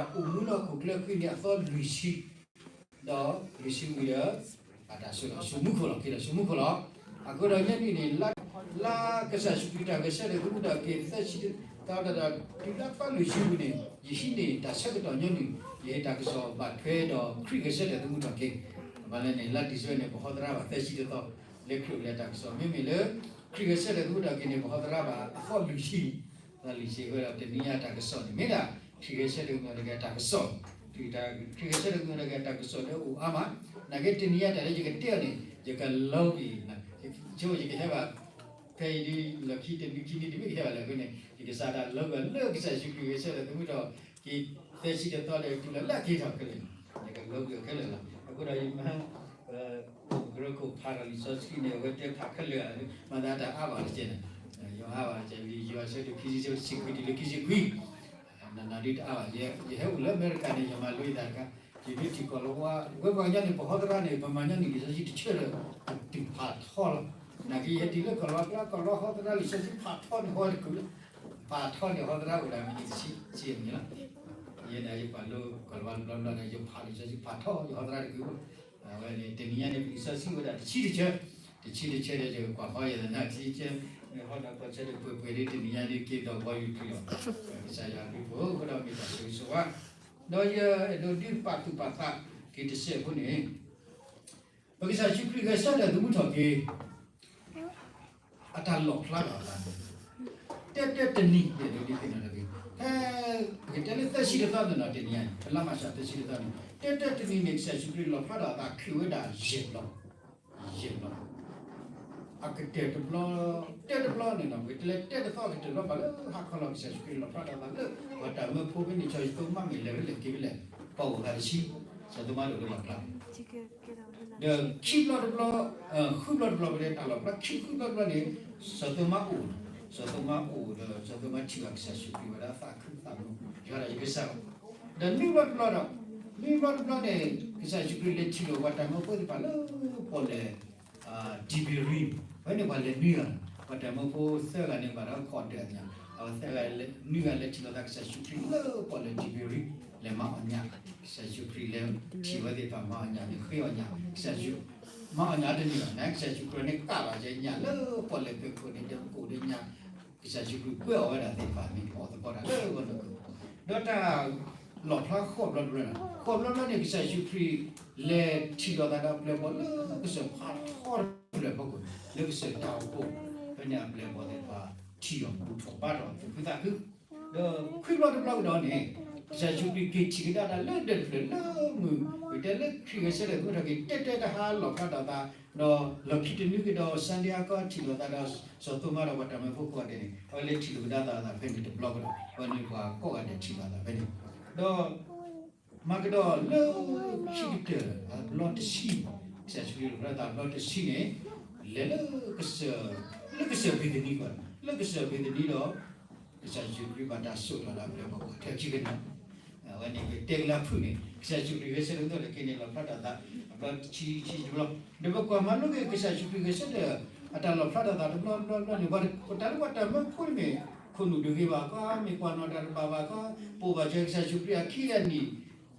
အိၣ်မူလၢဟီၣ်ခိၣ်ချၢဃံန့ၣ် အသီလွံၢ်ဆံ, ဒီးလွံၢ်ဆံဝံၤဒီး ဘၣ်တၢ်ဆိၣ်လီၤ ဆိၣ်မူခိၣ်လီၤ က့ၤဒီးဆိၣ်မူခိၣ်လီၤ. အဃိဒီးညီနုၢ်န့ၣ် လါကစၢ်ယ့ၣ်ၡူးခရံာ်တၢ်ဂဲၤဆၢထၢၣ်သမူထီၣ်က့ၤ သၢဆံတသီဒီး တုၤလၢသီလွံၢ်ဆံဝံၤန့ၣ် ယဟံးန့ၢ်တၢ်ဆၢကတီၢ်ညီနုၢ် ယဟ့ၣ်တၢ်ကစီၣ်ဘၣ်ထွဲဒီးခရံာ်ဂဲၤဆၢထၢၣ်သမူထီၣ်က့ၤ, ဘၣ်လဲၣ်န့ၣ် လါဒံၣ်စ့ဘၢၣ်န့ၣ် ပဟီသရၣ်ဘၣ်သၢဆံတသီ လၢခရံာ်အိၣ်ဖျဲၣ်တၢ်ကစီၣ် မ့မ့ၢ်လၢ ခရံာ်ဂဲၤဆၢထၢၣ်သမူထီၣ်က့ၤန့ၣ် ပဟီသရၣ်ဘၣ်အသီလွံၢ်ဆံ သီလွံၢ်ဆံဝဲဒီး တနံၤညါတၢ်ကစီၣ်န့ၣ် မ့ၢ်ဒၣ် ခရံာ်ဂဲၤဆၢထၢၣ်သမူထီၣ်က့ၤအတၢ်ကစီၣ်, ခရံာ်ဂဲၤဆၢထၢၣ်သမူထီၣ်က့ၤအတၢ်ကစီၣ်လၢအအိၣ်အါမး, နာ်က့တနံၤညါတၢ်လၢယကတဲအီၤန့ၣ် ယကလီၤက့ၤ, ဆိယကဟဲဘၣ် ဖဲအံၤဒ်လီၢ်ခံတနံၤခံနံၤတမ့ၢ်ကဟဲဘၣ်လၢအဃိန့ၣ် ယကစးဒၣ်လီၤက့ၤလၢကစၢ်ယ့ၣ်ၡူးခရံာ်ဂဲၤဆၢထၢၣ်သမူထီၣ်က့ၤ သၢဆံတသီဒီးတုၤလီၤလၢအက့ၤထီၣ်ခဲလၢာ်န့ၣ် ယကလီၤက့ၤအီၤခဲလၢာ်လီၤ. အဃိဒီးယမၤ ကရၢခိၣ်ဖးထီၣ်လံာ်စီဆှံန့ၣ် အဝဲတဲဖးခဲလၢာ် မၤသးတၢ်အါဘၣ်တက့ၢ်န့ၣ်, ယွၤအါဘၣ်တက့ၢ် လံာ်ယိၤဟၣ်အဆၢဒိၣ်ခံဆံ ဆၢဖိတဆံခွံတုၤလၢခံဆံခွံ, နနၤဒ်တအါဘၣ် ယဟဲအိၣ်လၢအမဲရကၤန့ၣ် ယမၤလိယသးတခါ, ယမ့ၢ်ထံၣ်ကီၢ်လီၤဝါ ဝဲပှၤကညီန့ၣ် ပဟီသရၣ်န့ၣ် ပမၤညီနုၢ်လံာ်စီဆှံတဆၢဒီး ပတုာ်ဖးထီလီၤ. နာ်က့ယဟဲတုၤလၢကီၢ်လီၤဝါ ကီၢ်လီၤဝါဟီသရၣ်လံာ်စီဆှံဖးထီန့ၣ်ဟီတကုာ်လီၤ, ဖးထီန့ၣ်ဟီသရၣ်အိၣ်ဒၣ်မံၤတဆံဆံမံၤလီၤ. ယဲန့ၣ်ယပာ်လီၤကီၢ်လီၤဝါတဘျီဘျီဒီး ယဖးလံာ်စီဆှံဖးထီ ယဟီသရၣ်တကုာ်လီၤ. အဝဲန့ၣ် တနံၤညါန့ၣ် ပလံာ်စီဆှံဝဲဒၣ်တဆံတဆၢ, တဆံတဆၢဒီး ယကကွၢ်ဟီယသနာ်တဆံဆၢ, ဟီဒီးကွၢ်ဆၢဒီးပှဲၤပှဲၤဒ်တနံၤညါဒ်က့ၤဒီးဘီယူၤထံလီၤ. ကစၢ်ယွၤဘျုးဖှိၣ် အဃိဒီးမ့ၢ်တၢ်ဆိၣ်ဂ့ၤဆိၣ်ဝါ, ဒီးယအဲၣ်ဒိးဒုးပာ်သူၣ်ပာ်သးက့ၤတစဲးဖိန့ၣ် ပကစၢ်ယ့ၣ်ၡူးခရံာ်ဂဲၤဆၢထၢၣ်သမူထီၣ်က့ၤ အတၢ်လီၣ်ဖျါထီၣ်အသးန့ၣ် တဲတဲတနံၤ ယအဲၣ်ဒိးဒုးသ့ၣ်နီၣ်ထီၣ်က့ၤ ဖဲ ပကတဲလၢသၢဆံတသီန့ၣ်ဒီး တနံၤညါန့ၣ် ဖဲလါမးရှးသၢဆံတသီန့ၣ် တဲတဲတနံၤန့ၣ် ကစၢ်ယ့ၣ်ၡူးခရံာ်လီၣ်ဖျါထီၣ်အသးခုၣ်ဝဲဒၣ်ယဲၢ်ဘျီ ယဲၢ်ဘျီ အကတၢၢ်တဘျီ တဲတဘျီန့ၣ်ဒီး ပကတဲလၢတဲတသီအကတၢၢ်တဘျီဘၣ်လၢဟါခီလီၤ ကစၢ်ယ့ၣ်ၡူးခရံာ်လီၣ်ဖျါထီၣ်အသးလၢ ပှၤတၢ်မၢဖိဖဲန့ၣ် စီၤယိၤသိမးမ့ၢ်လဲၤဖဲလဲၣ်က့ၤဖဲလဲၣ် ပှၤအိၣ်သးတဆံ စီၤသိမးတအိၣ်လၢပှၤကျါ ဒီးခံဘျီတဘျီ ဃုဘျီတဘျီ ပတဲတၢ်လီၣ်ဖျါ ခံဃုဘျီတဘျီန့ၣ် စီၤသိမးအိၣ်, စီၤသိမးအိၣ်ဒီး စီၤသိမးထံၣ်ဘၣ်ကစၢ်ယ့ၣ်ၡူးခရံာ်ဝဲဒၣ်သးခုသးမူ ယွၤဒီးယကစၢ်လီၤ. ဒီးနွံဘျီတဘျီဒီး နွံဘျီတဘျီန့ၣ် ကစၢ်ယ့ၣ်ၡူးခရံာ်လဲၤထံၣ်လိာ်ပှၤတၢ်မၢဖိသ့ၣ်တဖၣ်လၢပီၣ်လဲၣ် ဒံဘ့ရံ ဖဲန့ၣ်ပှၤလဲၤနွံဂၤ, ပှၤတၢ်မၢဖိသၢဂၤန့ၣ်ဘၣ်ဒီးခိးဒၢးအညၣ်, အဝဲသၢဂၤနွံဂၤလဲၤထံၣ်လိာ်သးကစၢ်ယ့ၣ်ၡူးခရံာ်လၢပီၣ်လဲၣ် ဒံဘ့ရံ လဲၤမၤအီၣ်ညၣ်, ကစၢ်ယ့ၣ်ၡူးခရံာ်လဲၤထံၣ်ဝဲသ့ၣ်တဖၣ်မၤအီၣ်ညၣ်န့ၣ် ဃ့အီၣ်ညၣ်, ကစၢ်ယ့ၣ်ၡူး မၤအီၣ်ညၣ်တန့ၢ်ဘၣ်န့ၣ် ကစၢ်ယ့ၣ်ၡူးခရံာ်န့ၣ်ကးဘၣ်ကဲညၣ်လၢပီၣ်လဲၣ်ပၢၤခိၣ်န့ၣ် ဒီးကိၣ်ဒီးညၣ်, ကစၢ်ယ့ၣ်ၡူးခရံာ်ကွဲးအီၣ်ဝဲဒၣ်သ့ၣ်တဖၣ်န့ၣ် အီၣ်သကိးတၢ်လၢအဂီၢ်န့ၣ်, ဒီးတၢ်လီၣ်ဖျါဃိးဘျီတဘျီန့ၣ် ဃိးဘျီတဘျီန့ၣ် ကစၢ်ယ့ၣ်ၡူးခရံာ်လဲၤထံၣ်လိာ်သးဒီးအပျဲၢ်အဘီၣ်လၢကစၢၢ်ဖးထီတဖျၢၣ်ဖီခိၣ် လၢကစၢၢ်တၢ်အိၣ်ဖှိၣ် ဖဲန့ၣ်အပျဲၢ်အဘီၣ်သ့ၣ်တဖၣ် ထံၣ်အီၤဘူၣ်ထီၣ်ဘါထီၣ်သူၣ်ခုသးခု ဒီးခွံဘျီတဘျီကဒီးန့ၣ် ကစၢ်ယ့ၣ်ၡူးခရံာ်က့ၤထံၣ်ကဒါတၢ်လၢဒၢးတဖျၢၣ်လၢမုၢ် ပတဲလၢခရံာ်ဂဲၤဆၢထၢၣ်သမူထီၣ်က့ၤ တဲတဲတဟါလီၣ်ဖျါထီၣ်သး ဒီးလီၢ်ခံတနွံကဒီး Sunday အါကီထံၣ်လိာ်သးဒီး စီၤသိမးဒီးပှၤတၢ်မၢဖိကိးဂၤဒဲးန့ၣ် အဝဲလဲၤထံၣ်လိာ်ကဒါသးသးဖဲန့ၣ်တဘျီကဒီး အဝဲန့ၣ်ပှၤကိးဂၤဒဲးထံၣ်လိာ်သးဖဲန့ၣ် ဒီး မၤကဒီးလၢခံကတၢၢ်အဘျီတဆံ, ကစၢ်ယ့ၣ်ၡူးခရံာ်လီၣ်ဖျါသးအဘျီတဆံန့ၣ် လဲၤလၢကစၢၢ်, လၢကစၢၢ်ဘ့ၤသနံကီး, လၢကစၢၢ်ဘ့ၤသနံဒီး ကစၢ်ယ့ၣ်ၡူးခရံာ်ဘၣ်တၢ်ဆိၣ်ထီၣ်လၢအပျဲၢ်အဘီၣ်ထဲခံကနၣ်, အဝဲန့ၣ်ပတဲကလၢဖုၣ်န့ၣ် ကစၢ်ယ့ၣ်ၡူးခရံာ်ဂဲၤဆၢထၢၣ်သမူထီၣ်က့ၤန့ၣ် လီၣ်ဖျါထီၣ်သး အဘျီတဆံဆံတဘျီ, ဒီးပကွၢ်မၤလိက့ၤ ကစၢ်ယ့ၣ်ၡူးခရံာ်ဂဲၤဆၢထၢၣ် အတၢ်လီၣ်ဖျါထီၣ်သးတဘျီတဘျီတဘျီန့ၣ် ပှၤတၢ်လၢပှၤတၢ်မၢဖိန့ၣ်မ့ၢ် ခိၣ်နူာ်တဂ့ၤဘၣ်ခီ မ့ၢ်ကွၢ်နီၣ်တၢ်တဘၣ်ဘၣ်ခီ ပိာ်ဘၣ်စၢၤကစၢ်ယ့ၣ်ၡူးခရံာ်အခံအနံၣ် သၢ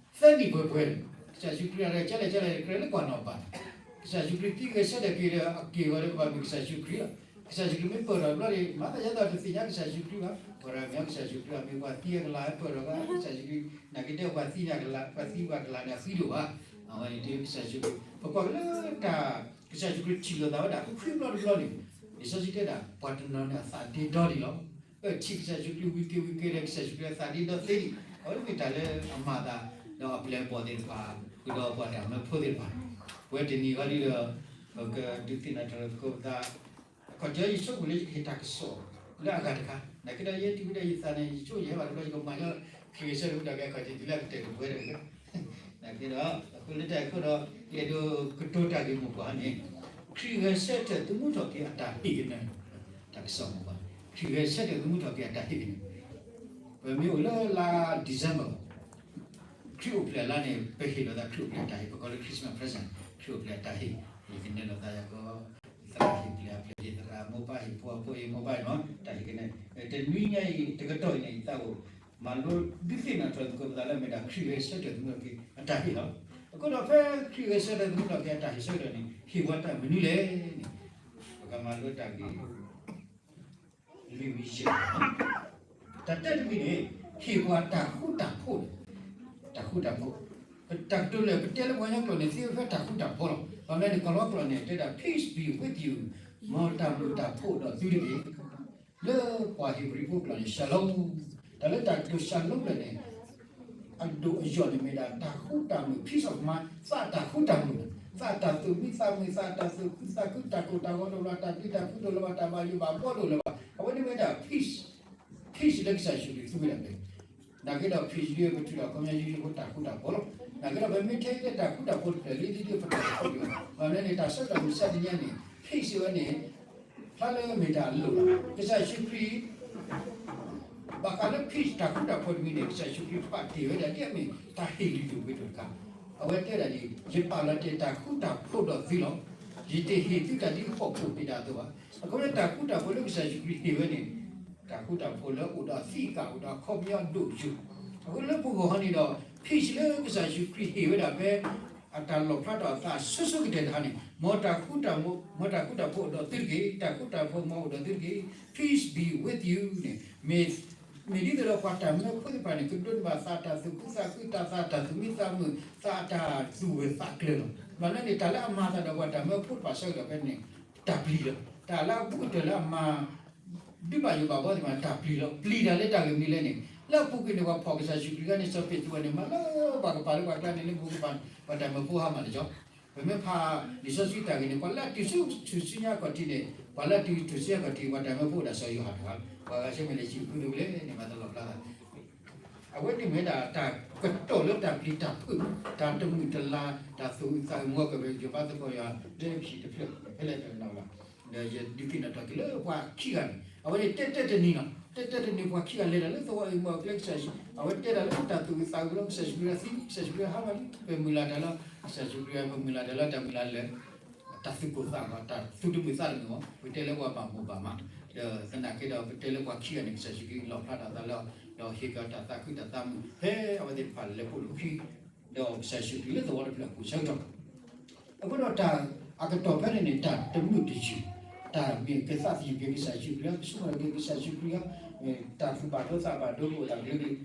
နံၣ်ပှဲၤပှဲၤန့ၣ် ကစၢ်ယ့ၣ်ၡူးခရံာ်အတၢ်ကလဲၣ်ကလဲၣ် ကြၢးလၢကွၢ်နီၣ်ဘၣ်န့ၣ် ကစၢ်ယ့ၣ်ၡူးခရံာ်သံဂဲၤဆၢထၢၣ်က့ၤဒီး အက့ၢ်အဂီၤဒီးကဘၣ်မ့ၢ်ကစၢ်ယ့ၣ်ၡူးခရံာ်လီၤ. ကစၢ်ယ့ၣ်ၡူးခရံာ်မ့ၢ်ပၢၢ်ထီၣ်တဘျီန့ၣ် မၤသးဒ်သိးတသ့ၣ်ညါကစၢ်ယ့ၣ်ၡူးခရံာ်ဘၣ်, ပှၤတဂၤမ့ၢ်ကစၢ်ယ့ၣ်ၡူးခရံာ်ဘၣ် မ့ၢ်ပှၤသံအကလၤပၢၢ်ထီၣ်က့ၤ ကစၢ်ယ့ၣ်ၡူးခရံာ် နာ်က့တဲပှၤသံန့ၣ်ကလၤ ပှၤသံပှၤကလၤန့ၣ်အဃံဒိၣ်ဘၣ်, အဝဲန့ၣ်ဒ်ကစၢ်ယ့ၣ်ၡူးခရံာ် ပကွၢ်က့ၤလၢတၢ် ကစၢ်ယ့ၣ်ၡူးခရံာ်ထံၣ်လိာ်သးဝဲဒၣ် ခွံဘျီတဘျီန့ၣ် လံာ်စီဆှံတဲဒၣ် ပှၤတနီၤန့ၣ်အသးဒ့ဒီဒံးလီၤ. ထံၣ်ကစၢ်ယ့ၣ်ၡူးခရံာ်ဝံၤက့ၤဝံၤက့ၤဒီး ကစၢ်ယ့ၣ်ၡူးခရံာ်အသးဒ့ဒီသ့ဒံး, အဝဲမ့ၢ်တၢ်လၢအမၤသး ဒီးအပျဲၢ်အဘီၣ်သ့ၣ်တဖၣ် ဃုာ်ဒီးပှၤတၢ်မၢဖိသ့ၣ်တဖၣ်, ပဝဲတနံၤအံၤဒ်ဒီး ပကဒုးသ့ၣ်နီၣ်ထီၣ်သကိးပသး အခီၣ်ထံးယဆိကမိၣ်လၢယကဟ့ၣ်တၢ်ကစီၣ်လၢအဂၤတခါ, နာ်က့ဒီးယဲတုၤဝဲဒၣ်ယသးန့ၣ် ယဆိကမိၣ်ယဟဲဘၣ်တဘျီ ယကမၤညီ ခရံာ်ဂဲၤဆၢထၢၣ်သမူထီၣ်က့ၤ အခီၣ်ထံးတုၤလၢအကတၢၢ်ကပှဲၤဒီး နာ်က့ဒီး အဃိလၢတၢ်အံၤအဃိဒီး ယအဲၣ်ဒိးကတိၤတၢ်ဂ့ၢ်မိၢ်ပှၢ်န့ၣ် ခရံာ်ဂဲၤဆၢထၢၣ်သမူထီၣ်က့ၤအတၢ်ဟ့ၣ်ကနၢၤ, တၢ်ကစီၣ်မိၢ်ပှၢ် ခရံာ်ဂဲၤဆၢထၢၣ်သမူထီၣ်က့ၤအတၢ်ဟ့ၣ်ကနၢၤ, ပမ့ၢ်အိၣ်လၢလါ December ခရံာ်အိၣ်ဖျဲၣ်အလါန့ၣ် ပဟ့ၣ်လိာ်သးခရံာ်အိၣ်ဖျဲၣ်အတၢ်ဟ့ၣ် ပကိးလၢ Christmas present ခရံာ်အိၣ်ဖျဲၣ်အတၢ်ဟ့ၣ်, ဟ့ၣ်ကနၢၤလိာ်သးယၤကီး, ယသရၣ်ဟ့ၣ်ပျဲၢ်အပျဲၢ် ယသရၣ်မိၢ်ပၢ်ဟ့ၣ်ဖိအဖိ ယမိၢ်ပၢ်နီၤ တၢ်ဟ့ၣ်ကနၢၤ, တနွံညါအံၤ တကတီၢ်အံၤန့ၣ် ယသးအိၣ် မၤလိဒုးသ့ၣ်နီၣ်ထီၣ်သကိးပသးလၢအမ့ၢ်ဒၣ်ခရံာ်ဂဲၤဆၢထၢၣ်သမူထီၣ်က့ၤအတၢ်ဟ့ၣ်လီၤ. အဃိဒီးဖဲခရံာ်ဂဲၤဆၢထၢၣ်သမူထီၣ်က့ၤအတၢ်ဟ့ၣ်ဆၢကတီၢ်န့ၣ် ဟ့ၣ်ပှၤတၢ်မနုၤလဲၣ်န့ၣ် ပကမၤလိတၢ်ဂ့ၢ် လွံၢ်မံၤယဲၢ် တၢ်တၢတမံၤန့ၣ် ဟ့ၣ်ပှၤတၢ်ဃူတၢ်ဖိးန့ၣ် တၢ်ဃူတၢ်ဖိး, တၢ်ကတိၤလၢ ပတဲလၢပှၤကညီကျိာ်န့ၣ် သ့ဝဲဖဲတၢ်ဃူတၢ်ဖိးလီၤ. ဘၣ်မနုၤန့ၣ် ကီၢ်လီၤကျိာ်န့ၣ် တဲဒၣ် peace be with you မ်တၢ်မုာ်တၢ်ဖိးဒီးသုတက့ၢ်. လၢပှၤဟ့းဘြံၤဖိကျိာ်န့ၣ် shalom, တၢ်လၢတၢ်ကတိၤ shalom န့ၣ် အဒိၣ်အယိာ်န့ၣ်မ့ၢ်ဒၣ် တၢ်ဃူတၢ်မုာ် peace of mind, သးတၢ်ဃူတၢ်မုာ်, သးတၢ်သူၣ်မံသးမုာ်, သးတၢ်သူၣ်ခုသးခု, တၢ်ကိၢ်တၢ်ဂီၤတအိၣ်လၢၤဘၣ်, တၢ်ပျံၤတၢ်ဖုးတအိၣ်လၢၤဘၣ်, တၢ်ဘၣ်ယိၣ်ဘၣ်ဘှီတအိၣ်လၢၤဘၣ်. အဝဲန့ၣ်မ့ၢ်ဒၣ် peace, peace လၢကစၢ်ယ့ၣ်ၡူးခရံာ်သူဝဲဒၣ်န့ၣ်, နာ်က့ဒီး peace ဒ်ပထံၣ်ဒီး ခီပညီယိယိဖိတၢ်ဃူတၢ်ဖိးလီၤ. နာ်က့ဒီး ပမ့ၢ်ထဲလၢတၢ်ဃူတၢ်ဖိးတဖျၢၣ်လံ ဒ်ဒ်ပတၢ်ဃူတၢ်ဖိးလီၤ. ဘၣ်မနုၤန့ၣ် တၢ်ဆၢကတီၢ်မုၢ်ဆါတနံၤအံၤန့ၣ် peace ဝဲန့ၣ် ဖျါလၢမ့ၢ်တၢ်အလိၣ်လီၤ. ကစၢ်ယ့ၣ်ၡူးခရံာ် ဘၣ်ဃးလၢ peace တၢ်ဃူတၢ်ဖိးတမံၤန့ၣ် ကစၢ်ယ့ၣ်ၡူးခရံာ်ပာ်တ့ၢ်ဝဲဒၣ်ဒ်အမ့ၢ်တၢ်ဟ့ၣ်လုၢ်ဒိၣ်ပှ့ၤဒိၣ်တခါ, အဝဲတဲဒၣ်ဒ်အံၤ, ယပာ်လီၤတဲာ်တၢ်ဃူတၢ်ဖိးဒီးသုလီၤ. ယတဟ့ၣ်သုတၢ်ဒ်ဟီၣ်ခိၣ်ဟ့ၣ်တၢ်အသိးဘၣ်. အဃိန့ၣ် တၢ်ဃူတၢ်ဖိးလၢကစၢ်ယ့ၣ်ၡူးခရံာ်ဟ့ၣ်ဝဲန့ၣ် တၢ်ဃူတၢ်ဖိးလၢအိၣ်ဒီးအသံးအကာ် အိၣ်ဒီးအခီပညီအဒိၣ်အယိာ်, အဃိလၢပဂီၢ်ဟီန့ၣ်ဒီး peace လၢကစၢ်ယ့ၣ်ၡူးခရံာ်ဟ့ၣ်ဝဲဒၣ်ဖဲ အတၢ်လီၣ်ဖျါထီၣ်အသးဆိဆိကတၢၢ်တခါန့ၣ် မ်တၢ်ဃူတၢ်ဖိး မ်တၢ်ဃူတၢ်ဖိးအိၣ်ဒီးသုတက့ၢ်, တၢ်ဃူတၢ်ဖိးမ်အိၣ်ဒီးသုတက့ၢ်, peace be with you န့ၣ် မ့ၢ် မ့ၢ်ဒ်သိးဒီးပှၤတၢ်မၢဖိသ့ၣ်တဖၣ်န့ၣ် ကဒိးန့ၢ်ဘၣ်သးတၢ်သူၣ်ခုသးခု, တၢ်သးတၢ်သူၣ်မံသးမုာ်, သးတၢ်သူၣ်ဝဲၢ်သးကျၢၤလီၤ. ဘၣ်မနုၤန့ၣ် တၢ်လၢအမၤအသးဒီးပှၤတၢ်မၢဖိတဖၣ်အဆၢကတီၢ်ဖဲန့ၣ် တၢ်ပျံၤလီၤ. တၢ်လၢအဘူးကတၢၢ်လၢအမၤ ဒုးဘၣ်ယိၣ်ဘၣ်ဘှီသ့ၣ်တဖၣ်န့ၣ် တၢ်ပျံၤလီၤ. ပျံၤတၢ်လၢတၢ်ဂ့ၢ်မနုၤလဲၣ်န့ၣ် လၢအပူၤကွံာ်န့ၣ် ပှၤဖီၣ်ကစၢ်ယ့ၣ်ၡူးခရံာ်အခါန့ၣ် စီၤပ့းတရူးန့ၣ် မၤလၢပှၤကပၤလၢပှၤကျါန့ၣ် လၢမူကပၤန့ၣ် ပှၤတၢ်မၢဖိဟါမၢ်တကီ, ပမ့ၢ်ဖးလံာ်စီဆှံတၢ်ဂ့ၢ်န့ၣ် ပှၤလၢအတုၤဆူထူၣ်စုညါအခီၣ်ထံးန့ၣ် ပှၤလၢအတုၤထူၣ်စုညါအခီၣ်ထံး ပှၤတၢ်မၢဖိအိၣ်ဒၣ်စီၤယိၤဟၣ်တဂၤ, ပှၤဂၤဆၢမုၢ်လၢ်ဆံးဖုဒိၣ်ကလဲၣ်န့ၣ် မၤတလီၤဖျါသး အဝဲန့ၣ်မ့ၢ်ဒၣ်တၢ်ကတီၢ်လၢတၢ်ပျံၤတၢ်ဖုး, တၢ်တမုာ်တလၤ, တၢ်သူၣ်အုးသးအုးမူကဘဲယိၤဘါသကိးယွၤ လၢခံတဖျၢၣ် ဖဲလဲၣ်တနီၤလီၤ. ဒီးယဒုးသ့ၣ်နီၣ်ထီၣ်က့ၤလၢပှၤခံဂၤန့ၣ် အဝဲန့ၣ်တဲတဲတနံၤလီၤ. တဲတဲတနံၤပှၤခံဂၤလဲၤတၢ်လၢသဝီအံၤမ့ၢ်အကျဲကစၢ်ယ့ၣ်ၡူး, အဝဲတဲတၢ်လၢတၢ်သူၣ်အုးသးအုးလီၤ ကစၢ်ယ့ၣ်ၡူးခရံာ်သံ ကစၢ်ယ့ၣ်ၡူးခရံာ်ဟါမၢ်လံ ပမုၢ်လၢ်တၢ်လၢ ကစၢ်ယ့ၣ်ၡူးခရံာ်ပမုၢ်လၢ်တၢ်လၢတၢ်မုၢ်လၢ်လၢ တၢ်သူၣ်ကိၢ်သးဂီၤ တၢ်သူၣ်တမုာ်သးတမုာ်မ့ၢ် ပတဲလၢပှၤဘၣ်မိၢ်ဘၣ်မး, ဒီးသနာ်က့ဒီး ပတဲလၢပှၤခံဂၤန့ၣ် ကစၢ်ယ့ၣ်ၡူးခရံာ်လီၣ်ဖျါထီၣ်အသးလၢ ဒီးဟ့ၣ်က့ၤတၢ်သးခုတၢ်သးမုာ် ဖဲအဝဲသ့ၣ်တဖၣ်လဲၤပိာ်လၢခံ ဒီးကစၢ်ယ့ၣ်ၡူးခရံာ်လၢသဝီတဖျၢၣ်အပူၤဆၢကတီၢ် အဃိဒီးတၢ်အကတီၢ်ဖဲန့ၣ်န့ၣ် တၢ်တမုာ်တယုၢ်, တၢ်မ့ၢ်ကသးသယုၢ်က့ၤကစၢ်ယ့ၣ်ၡူးခရံာ် ကဆိကမိၣ်က့ၤကစၢ်ယ့ၣ်ၡူးခရံာ် တၢ်သူၣ်ဘၣ်ဒိသးဘၣ်ဒိကအိၣ်တၢ်က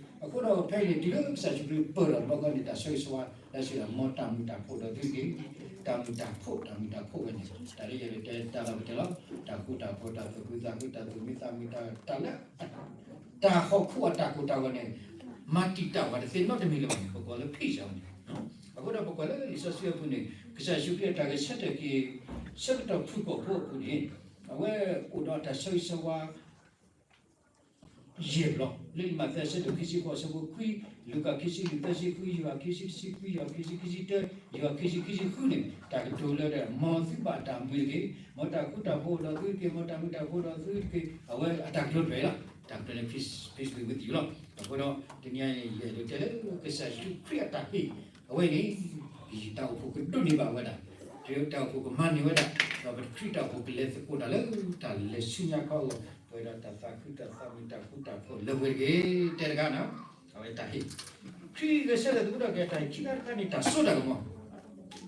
လုာ်ကလုာ်, အဃိဒီးဖဲအံၤန့ၣ် တုၤလၢကစၢ်ယ့ၣ်ၡူးခရံာ်ပၢၢ်ထီၣ်ဘျီဃီန့ၣ် တၢ်ဆၢဂ့ၤဆၢဝါ လၢစံးဒၣ် မ်တၢ်မုာ်တၢ်ဖိးဒီးသုတက့ၢ်, တၢ်မုာ်တၢ်ဖိး တၢ်မုာ်တၢ်ဖိးဝဲန့ၣ် တၢ်လၢယတဲတၢ်လီၤပတဲလီၤ တၢ်ဃူတၢ်ဖိး တၢ်သူၣ်ခုသးခု တၢ်သူၣ်မံသးမုာ် တၢ်လၢ တၢ်ဟီၣ်ခိၣ်အတၢ်ကိၢ်တၢ်ဂီၤန့ၣ် မၤတံာ်တာ်ဝဲတသ့နီတမံၤလၢၤဘၣ်န့ၣ် ပကိးလၢ peace န့ၣ်, အဃိဒီးပကွၢ်လၢလံာ်စီဆှံအပူၤန့ၣ် ကစၢ်ယ့ၣ်ၡူးခရံာ်အတၢ်ဂဲၤဆၢထၢၣ်က့ၤ ဆၢကတီၢ်ဖုၣ်ကိာ်ဖိအပူၤန့ၣ် အဝဲအိၣ်ဒီးတၢ်ဆၢဂ့ၤဆၢဝါ ယဲၢ်ဘျီ လၢမးသဲအဆၢဒိၣ်ခံဆံဃိးအဆၢဖိခွံ, လူၤကၣ်ခံဆံလွံၢ်သၢဆံခွံ, ယိၤဟၣ်ခံဆံတဆံခွံ, ယိၤဟၣ်ခံဆံခံဆံတၢ, ယိၤဟၣ်ခံဆံခံဆံဃုန့ၣ် တၢ်ကတိၤလၢ မ်သုဘၣ်တၢ်မုာ်တက့ၢ်, မ်တၢ်ဃူတၢ်ဖိးအိၣ်ဒီးသုတက့ၢ်, မ်တၢ်မုာ်တၢ်ဖိးအိၣ်ဒီးသုတက့ၢ်, အဝဲအတၢ်ကတိၤတဖျၢၣ်အံၤလီၤ. တၢ်ကတိၤလၢ peace, peace be with you လီၤ. အဃိဒီး တနံၤအံၤန့ၣ် ယအဲၣ်ဒိးတဲလၢကစၢ်ယ့ၣ်ၡူးခရံာ်အတၢ်ဟ့ၣ် အဝဲန့ၣ် တၢ်အိၣ်ဖှိၣ်ကဒိးန့ၢ်ဘၣ်ဝဲဒၣ်, တၢ်အိၣ်ဖှိၣ်ကမၤန့ၢ်ဝဲဒၣ်, ဒီးပတခရံာ်တၢ်အိၣ်ဖှိၣ်ကလဲၤသကိးတၢ်လၢ တၢ်လဲၤဆူညါခီအဂီၢ် ပှဲၤဒီးတၢ်သးခုတၢ်သးမုာ် တၢ်ဃူတၢ်ဖိးလၢပှဲၤတက့ၢ်. တဲတခါန့ၣ် အဝဲတၢ်ဟ့ၣ်, ခရံာ်ဂဲၤဆၢထၢၣ်သကိးဒီးက့ၤတၢ်ဟ့ၣ်ခံခါတခါန့ၣ် တၢ်စိတၢ်ကမီၤ,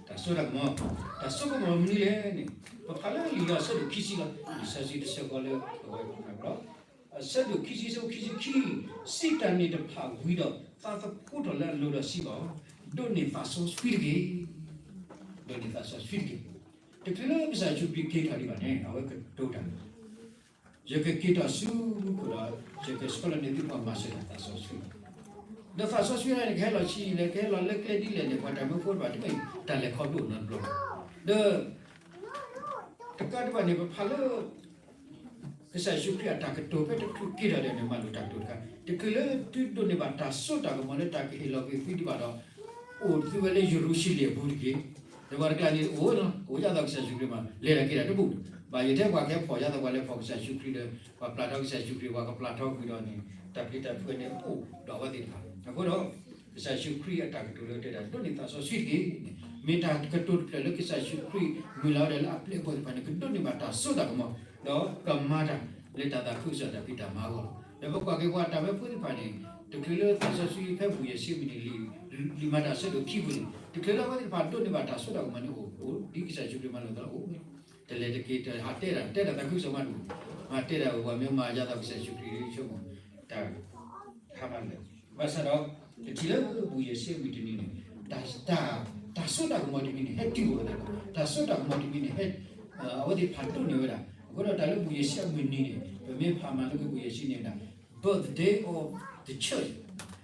တၢ်စိတၢ်ကမီၤ, တၢ်စိကမီၤမနုၤလဲၣ်န့ၣ် ပဖးလၢလံာ်ယိၤဟၣ်အဆၢဒိၣ်ခံဆံလီၤ. လံာ်စီဆှံတဆၢဃီလၢအဝဲ အဆၢဒိၣ်ခံဆံ အဆၢဖိခံဆံခံ, စံးတၢ်န့ၣ်တဖၣ်ဝံၤဒီး သးသဖှိထီၣ်လၢအလိၤဒီးစံးဘၣ်အီၤ, ဒိးန့ၢ်သးစီဆှံတက့ၢ်. ဒိးန့ၢ်သးစီဆှံတက့ၢ်. တချုးလၢကစၢ်ယ့ၣ်ၡူးခရံာ်က့ၤထီၣ်ဒံးဘၣ်န့ၣ် အဝဲကတိၤတၢ်န့ၣ် ယကက့ၤထီၣ်ဆူမူခိၣ်ဒီး ယကဆှၢလီၤန့ၢ်သုပှၤမၤစၢၤတၢ်သးစီဆှံ, ဒီးသးစီဆှံန့ၣ် ကဟဲလီၤဆံးလဲၣ် ကဟဲလီၤလၢကျဲဒ်လဲၣ်န့ၣ် ပှၤတၢ်မၢဖိတဖၣ် တမ့ၢ်တၢ်လဲၤခီဖျိနီတဘျီ, ဒီး တကးဒံးဘၣ်န့ၣ် ပဖးလၢ ကစၢ်ယ့ၣ်ၡူးခရံာ်အတၢ်ကတိၤဖဲတချုးက့ၤထီၣ်ဒံးန့ၣ် မၤလိာ်တၢ်ကတိၤတခါ, တချုးလၢသုဒိးန့ၢ်ဘၣ်တၢ်စိတၢ်ကမီၤလၢတၢ်ကဟ့ၣ်လီၤက့ၤသုဒံးဘၣ်ဒီး အိၣ်သုဝဲလၢယရူၤၡလ့ၣ်အပူၤတက့ၢ်. ဒီးပှၤတကျါန့ၣ် အိၣ်လီၤ အိၣ်ဒ်သိးကစၢ်ယ့ၣ်ၡူးခရံာ်မး လဲၤတၢ်က့ၤတၢ်တဘူၣ်, ဘၣ်ယိၣ်ထဲပှၤကဟဲဖီၣ်ယၤသးပှၤလဲၤဖီၣ်ကစၢ်ယ့ၣ်ၡူးခရံာ်ဒီး ပှၤပျၢ်ထီၣ်ကစၢ်ယ့ၣ်ၡူးခရံာ် ပှၤကပျၢ်ထီၣ်ကွံာ်ဒီးန့ၣ် တၢ်ပျံၤတၢ်ဖုးန့ၣ်အိၣ်ဒီးအဝဲသ့ၣ်တဖၣ်. အဃိဒီး ကစၢ်ယ့ၣ်ၡူးခရံာ်အတၢ်ကတိၤလၢတဲဒၣ် ဒိးန့ၢ်သးစီဆှံတက့ၢ်န့ၣ် မ့ၢ်တၢ်ကတိၤတဖျၢၣ်လၢကစၢ်ယ့ၣ်ၡူးခရံာ်မုၢ်လၢ်ဝဲဒၣ်လၢအပျဲၢ်အဘီၣ်သ့ၣ်တဖၣ်န့ၣ် ကဒိးန့ၢ်ဘၣ်တၢ်စိတၢ်ကမီၤ ဒီးကမၤတၢ်လၢတၢ်သးခုကစီၣ်တၢ်ဖံးတၢ်မၤအဂီၢ်လီၤ. ဒီးပကွၢ်က့ၤပှၤတၢ်မၢဖိသ့ၣ်တဖၣ်န့ၣ် တချုးလၢသးစီဆှံဖဲဘူၣ်ယဲၢ်ဆံမံးနံးန့ၣ် လံာ်မၤတၢ်ဆၢဒိၣ်ခံပူၤန့ၣ် တချုးလၢအဝဲသ့ၣ်တဖၣ်ဒိးန့ၢ်ဘၣ်တၢ်စိတၢ်ကမီၤန့ၣ်အိၣ် အိၣ်ဒ်ကစၢ်ယ့ၣ်ၡူးခရံာ်မၤလိာ်သးအိၣ် တလဲၤတက့ၤ တဟးတဲတၢ် တဲတၢ်သးခုကစီၣ်မးတအိၣ် မၤတဲတၢ်ဝဲပှၤမ့ၢ်မၤယၤသးကစၢ်ယ့ၣ်ၡူးခရံာ်ဆိကမိၣ် တၢ် ဟါမၢ်လၢ ဘၣ်ဆၣ်ဒီး တထံၣ်လၢဘူၣ်ယဲၢ်ဆံမံးနံးတနံၤန့ၣ် တၢ် တၢ်စိတၢ်ကမီၤတမံၤန့ၣ် ဟဲတုၤဝဲဒၣ်လီၤ. တၢ်စိတၢ်ကမီၤတမံၤန့ၣ် ဟဲ အဝဲသ့ၣ်တဖၣ်ဒိးန့ၢ်ဝဲဒၣ် အဃိဒီးတၢ်လၢဘူၣ်ယဲၢ်ဆံအမုၢ်နံၤန့ၣ် ပမ့ၢ်ဖးမၤလိက့ၤဘူၣ်ယဲၢ်ဆံန့ၣ်ဝဲဒၣ် birthday of the church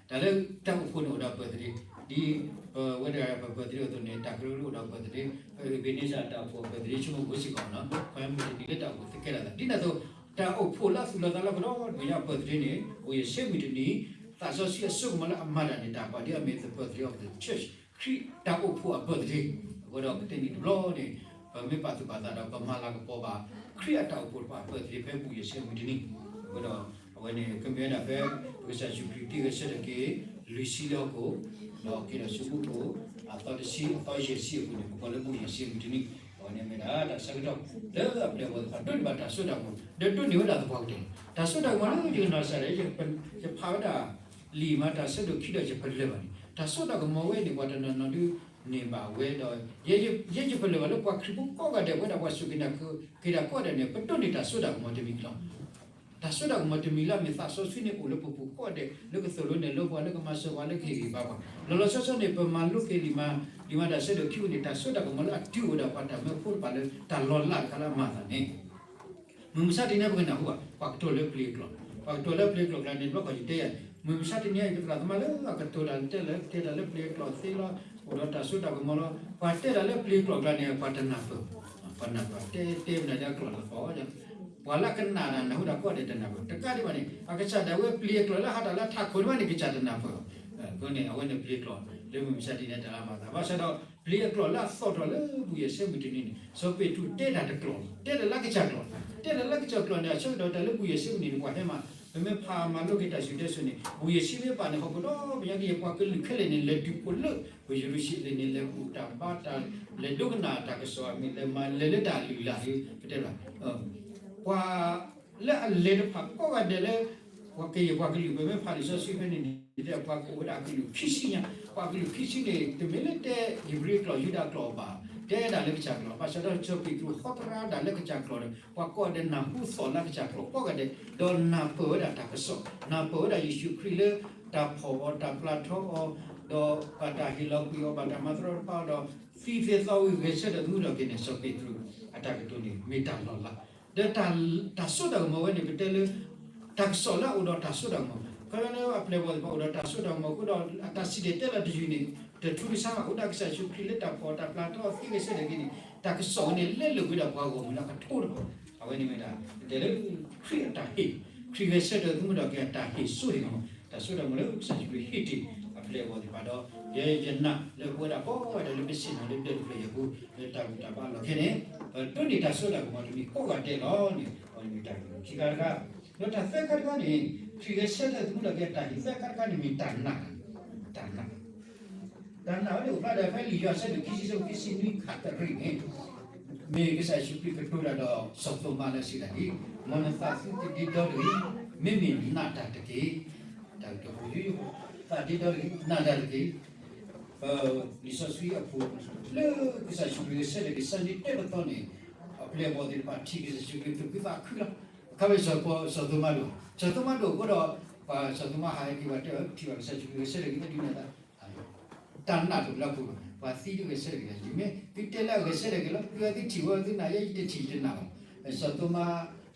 တၢ်လၢတၢ်အိၣ်ဖှိၣ်န့ၣ်အိၣ်ဒီး birthday ဒ်ပဝဲတဂၤပ birthday အသိးန့ၣ် တၢ်ကရၢကရိအိၣ်ဒီး birthday ပ Ebenezer တၢ်အိၣ်ဖှိၣ် birthday ဆိကမိၣ်ဖိစ့ၢ်ကီးနီၤ ပမုၢ်တနံၤလၢတၢ်အိၣ်ဖှိၣ်သကဲလီၤသး ဒ်န့ၣ်အသိး တၢ်အိၣ်ဖှိၣ်လၢအသူၣ်လီၤသးလီၤကဒီး မ့ၢ်ညါ birthday န့ၣ် ဘူၣ်ယဲၢ်ဆံမံးနံးတနံၤ သးစီဆှံအစိကမီၤလၢအမၤတၢ်န့ၣ် တၢ်ပာ်ဒ်အမ့ၢ် the birthday of the church ခရံာ်တၢ်အိၣ်ဖှိၣ်အ birthday အဃိဒီးပတဲန့ၣ်တဘျီန့ၣ် ပမ့ၢ်ပာ်သူၣ်ပာ်သးဒီး ပမၤလၤကပီၤဘၣ် ခရံာ်အတၢ်အိၣ်ဖှိၣ်တဖၣ်အ birthday ဖဲဘူၣ်ယဲၢ်ဆံမံးနံးတနံၤ အဃိဒီး အဝဲန့ၣ် ကမ့ၢ်ဝဲဒၣ်ဖဲ ပကစၢ်ယ့ၣ်ၡူးခရံာ်တ့ဂဲၤဆၢထၢၣ်က့ၤ လွံၢ်ဆံလၢဟီၣ်ခိၣ် ဒီးက့ၤဒီးဆူမူခိၣ် အသီတဆံ အသီယဲၢ်ဆံအပူၤန့ၣ် ပကိးလၢဘူၣ်ယဲၢ်ဆံမံးနံးတနံၤ အဝဲန့ၣ်မ့ၢ်ဒၣ်တၢ်ဆၢကတီၢ် လၢအပျဲၢ်အဘီၣ်သ့ၣ်တဖၣ်ဒိးန့ၢ်ဘၣ်တၢ်စိတၢ်ကမီၤ ဒီးဒိးန့ၢ်ဝဲဒၣ်သပှၢ်ကတၢၢ်လီၤ. တၢ်စိတၢ်ကမီၤလၢယကနီၢ်ကစၢ်ဒၣ် ယဖးဝဲဒၣ် လံာ်မၤတၢ်ဆၢဒိၣ်ခံဒီးယပလၢၢ်ဘၣ်န့ၣ် တၢ်စိတၢ်ကမီၤဝဲန့ၣ် ပှၤတနီၤနီၤဒုးန့ၢ်ဘၣ်ဝဲဒီး ယဲယပလၢၢ်ဘၣ်လၢပှၤခရံာ်ဖိကိးဂၤဒဲး ပဝဲဒၣ်ပှၤစူၢ်က့ၤနာ်က့ၤတၢ်ကိးဂၤဒဲးန့ၣ် ပဒိးန့ၢ်တၢ်စိတၢ်ကမီၤတမံၤလီၤ. တၢ်စိတၢ်ကမီၤတမံၤလၢအမ့ၢ်သးစီဆှံန့ၣ်အိၣ်လၢပပူၤကိးဂၤဒဲး လၢကသိၣ်လိနဲၣ်လိပှၤ လၢကမၤစၢၤပှၤ လၢကဟ့ၣ်ဂံၢ်ဘါပှၤ လီၤလီၤဆီဆီန့ၣ် ပမၤလိက့ၤလံာ်မၤ လံာ်မၤတၢ်ဆၢဒိၣ်ခံပူၤန့ၣ် တၢ်စိတၢ်ကမီၤလၢအတုၤအိၣ်ဒီးပှၤတၢ်မၢဖိတဖၣ်လၢတၢ်လီၤလးတခါလၢအမၤအသးန့ၣ် မုၢ်မဆါတနံၤအံၤ ပကနၢ်ဟူဘၣ် ပှၤကတိၤလၢပျ့ၤအကျိာ်, ပှၤကတိၤလၢပျ့ၤအကျိာ်ကျါန့ၣ် တဘျီဃီယတဲယၤ, မုၢ်မဆါတနံၤအံၤ ပသရၣ်သမါလၢအကတိၤတၢ်တဲလၢ တဲတၢ်လၢပျ့ၤအကျိာ်သ့လီၤ, အိၣ်ဒီးတၢ်စိတၢ်ကမီၤလီၤ. ပှၤတဲတၢ်လၢပျ့ၤအကျိာ်ကျါန့ၣ် ပှၤတနၢ်ပၢၢ်, ပှၤနၢ်ပၢၢ်တဲတဲမနုၤဒ်အကျိာ်လီၤသီ, ပှၤလၢအကနၣ်တၢ်နၢ်ဟူတၢ်ကိးဂၤဒဲးတနၢ်ပၢၢ်, တကးဒံးဘၣ်န့ၣ် အကစၢ်ဒၣ်ဝဲပျ့ၤအကျိာ်လၢအဟးတၢ်လၢထးခိၣ်ဒံးဘၣ်န့ၣ် ကစၢ်တနၢ်ပၢၢ်လီၤ. အဃိန့ၣ် အဝဲန့ၣ်ပျ့ၤအကျိာ် လၢမုၢ်မဆါတနံၤအံၤတၢ်လၢအမၤအသး, ဘၣ်ဆၣ်ဒီး ပျ့ၤအကျိာ်လၢအသီၣ်ထီၣ်လၢဘူၣ်ယဲၢ်ဆံမုၢ်တနံၤန့ၣ် စီၤပ့းတရူးတဲတၢ်တကျိာ်လီၤ, တဲတၢ်လၢကစၢ်ကျိာ်, တဲတၢ်လၢကစၢ်ကျိာ်န့ၣ် အဆၢကတီၢ်တၢ်လၢဘူၣ်ယဲၢ်ဆံမုၢ်နံၤန့ၣ် ပှၤဟဲမး, ပမ့ၢ်ဖးမၤလိက့ၤတၢ်စံၣ်တဲစိၤန့ၣ် ဘူၣ်ယဲၢ်ဆံမ့ၢ်ဘၣ်န့ၣ် ဟီၣ်ခိၣ်ဒီဘ့ၣ်ညါက့ၤ ယပှၤကလုာ်ခဲလၢာ်န့ၣ် လဲၤတုၤဖှိၣ်လၢ ပယရူၤၡလ့ၣ်န့ၣ် လဲၤဘူၣ်တၢ်ဘါတၢ် လဲၤဒိကနၣ်တၢ်ကစီၣ်အမ့ၢ် လဲၤမၤလဲၤလၢတၢ်လုၢ်လၢ်လံ ပတဲဘၣ် ပှၤလၢအလဲၤတဖၣ်ကိးဂၤဒဲးလၢ ပှၤကယဲၢ်ပှၤကလုာ် ပမ့ၢ်ဖးလံာ်စီဆှံဖဲန့ၣ်န့ၣ် တဲပှၤကအိၣ်ဝဲဒၣ်အကလုာ်ခံဆံညါ, ပှၤကလုာ်ခံဆံန့ၣ် တမ့ၢ်လၢတဲဧ့ၤဘြံၤအကျိာ် ယူဒၤအကျိာ်ဘၣ်, တဲဒၣ်လၢကစၢ်ကျိာ်, ဘၣ်ဆၣ်ဒီးစီၤပ့းတရူးဟီတရါဒၣ်လၢကစၢ်ကျိာ်ဒီး ပှၤကိးဂၤဒဲးနၢ်ဟူသီၣ်လၢကစၢ်ကျိာ်ကိးဂၤဒဲး, ဒီးနၢ်ပၢၢ်ဝဲဒၣ်တၢ်ကစီၣ်, နၢ်ပၢၢ်ဝဲဒၣ်ယ့ၣ်ၡူးခရံာ်လၢတၢ်ဖီၣ်အီၤ တၢ်ပျၢ်ထီအီၤ, ဒီးဘၣ်တၢ်ဟ့ၣ်လီၤကွံာ်အီၤ ဘၣ်တၢ်မၤတရီတပါအီၤဒီး သံသ့သီဝံၤဂဲၤဆၢထၢၣ်သမူထီၣ်က့ၤန့ၣ် စီၤပ့းတရူးအတၢ်ကတိၤန့ၣ် မ့ၢ်တၢ်လီၤလး, ဒီးတၢ်စိတၢ်ကမီၤဝဲန့ၣ် ပတဲလၢ တၢ်ကစီၣ်လၢအအိၣ်ဒီးတၢ်စိတၢ်ကမီၤ, ခီဖျိလၢအပျဲၢ်အဘီၣ်သ့ၣ်တဖၣ်အိၣ်ဒီးတၢ်စိတၢ်ကမီၤအဃိဒီး အတၢ်စံၣ်တဲၤတဲလီၤတယုၢ်န့ၣ် တထူတဆါဘၣ်, အိၣ်ဒၣ်ကစၢ်ယ့ၣ်ၡူးခရံာ်လၢတၢ်ဖီၣ်တၢ်ပျၢ်ထီအီၤသံဂဲၤဆၢထၢၣ်က့ၤန့ၣ် တၢ်ကစီၣ်ဝဲန့ၣ် လဲလိာ်ကွံာ်ဒီးပှၤဂီၢ်မုၢ်လၢအကထိတဖၣ်, အဝဲန့ၣ်မ့ၢ်ဒၣ် ပတဲလၢ ခရံာ်အတၢ်ဟ့ၣ်, ခရံာ်ဂဲၤဆၢထၢၣ်သမူထီၣ်က့ၤအတၢ်ဟ့ၣ်စိဟ့ၣ်ကမီၤ, တၢ်စိတၢ်ကမီၤလၢကစၢ်ယ့ၣ်ၡူးခရံာ်ဟ့ၣ်တ့ၢ်အပျဲၢ်အဘီၣ်သ့ၣ်တဖၣ်ဒီး ယဲယနာ်လၢပဝဲဒၣ်ကိးဂၤဒဲး လၢပဆ့ၣ်နီၤလၢဒၢးတဖျၢၣ်အံၤအပူၤ လၢတၢ်ဘူၣ်တၢ်ဘါအလီၢ်ခဲန့ၣ် ပဒိးန့ၢ်တၢ်စိတၢ်ကမီၤတမံၤကိးဂၤဒဲးလီၤန့ၣ် အဝဲန့ၣ်မ့ၢ်တၢ်ဂ့ၢ်ခံခါတခါ, ဒီးတၢ်သၢခါတခါန့ၣ် ခရံာ်ဂဲၤဆၢထၢၣ်သမူထီၣ်က့ၤအတၢ်ဟ့ၣ်သၢခါတခါန့ၣ်မ့ၢ်တၢ်နာ်, တၢ်နာ် တၢ်နာ်ဝဲန့ၣ် အိၣ်ဖျါဒီးဖဲလံာ်ယိၤဟၣ်အဆၢဒိၣ်ခံဆံ အဆၢဖိခံဆံနွံ ခံဆံသၢန့ၣ် မ့ၢ်ကစၢ်ယ့ၣ်ၡူးခရံာ်ကတိၤတၢ်ဒီးစီၤသိၤမါလၢစံးတၢ်ဒ်, မ်နသးသုတဒ့ဒီတဂ့ၤ, မ့မ့ၢ်နာ်တၢ်တက့ၢ်. တၢ်ကတိၤယိယိဖိ, သးဒ့ဒီတဂ့ၤ, နာ်တၢ်တက့ၢ်. ပလံာ်စီဆှံအပူၤ လၢကစၢ်ယ့ၣ်ၡူးခရံာ်ဂဲၤဆၢထၢၣ်က့ၤ Sunday တၢ်ကတီၢ်န့ၣ် အပျဲၢ်အဘီၣ်သ့ၣ်တဖၣ်ထံၣ်ကစၢ်ယ့ၣ်ၡူးခရံာ်သူၣ်ခုသးခုလီၤ. အခါဝဲစီၤသိၤမါဒိၣ်, စီၤသိၤမါဒိၣ်အဃိဒီး ပှၤစီၤသိၤမါဟးဟဲက့ၤ ပှၤတဲအီၤထံၣ်ဘၣ်ကစၢ်ယ့ၣ်ၡူးခရံာ်ဂဲၤဆၢထၢၣ်က့ၤ ဒုးနၢ်သး တၢ်နာ်တအိၣ်လၢအပူၤဘၣ်. ပှၤသံဒုးဂဲၤဆၢထၢၣ်က့ၤလီၤ. ယမ့ၢ်သုတဲလၢအဂဲၤဆၢထၢၣ်က့ၤလီၤ. သုဝဲသုထံၣ်ဝဲသုနာ်ယဲ ယတထံၣ်ယတနာ်ဘၣ်. စီၤသိၤမါ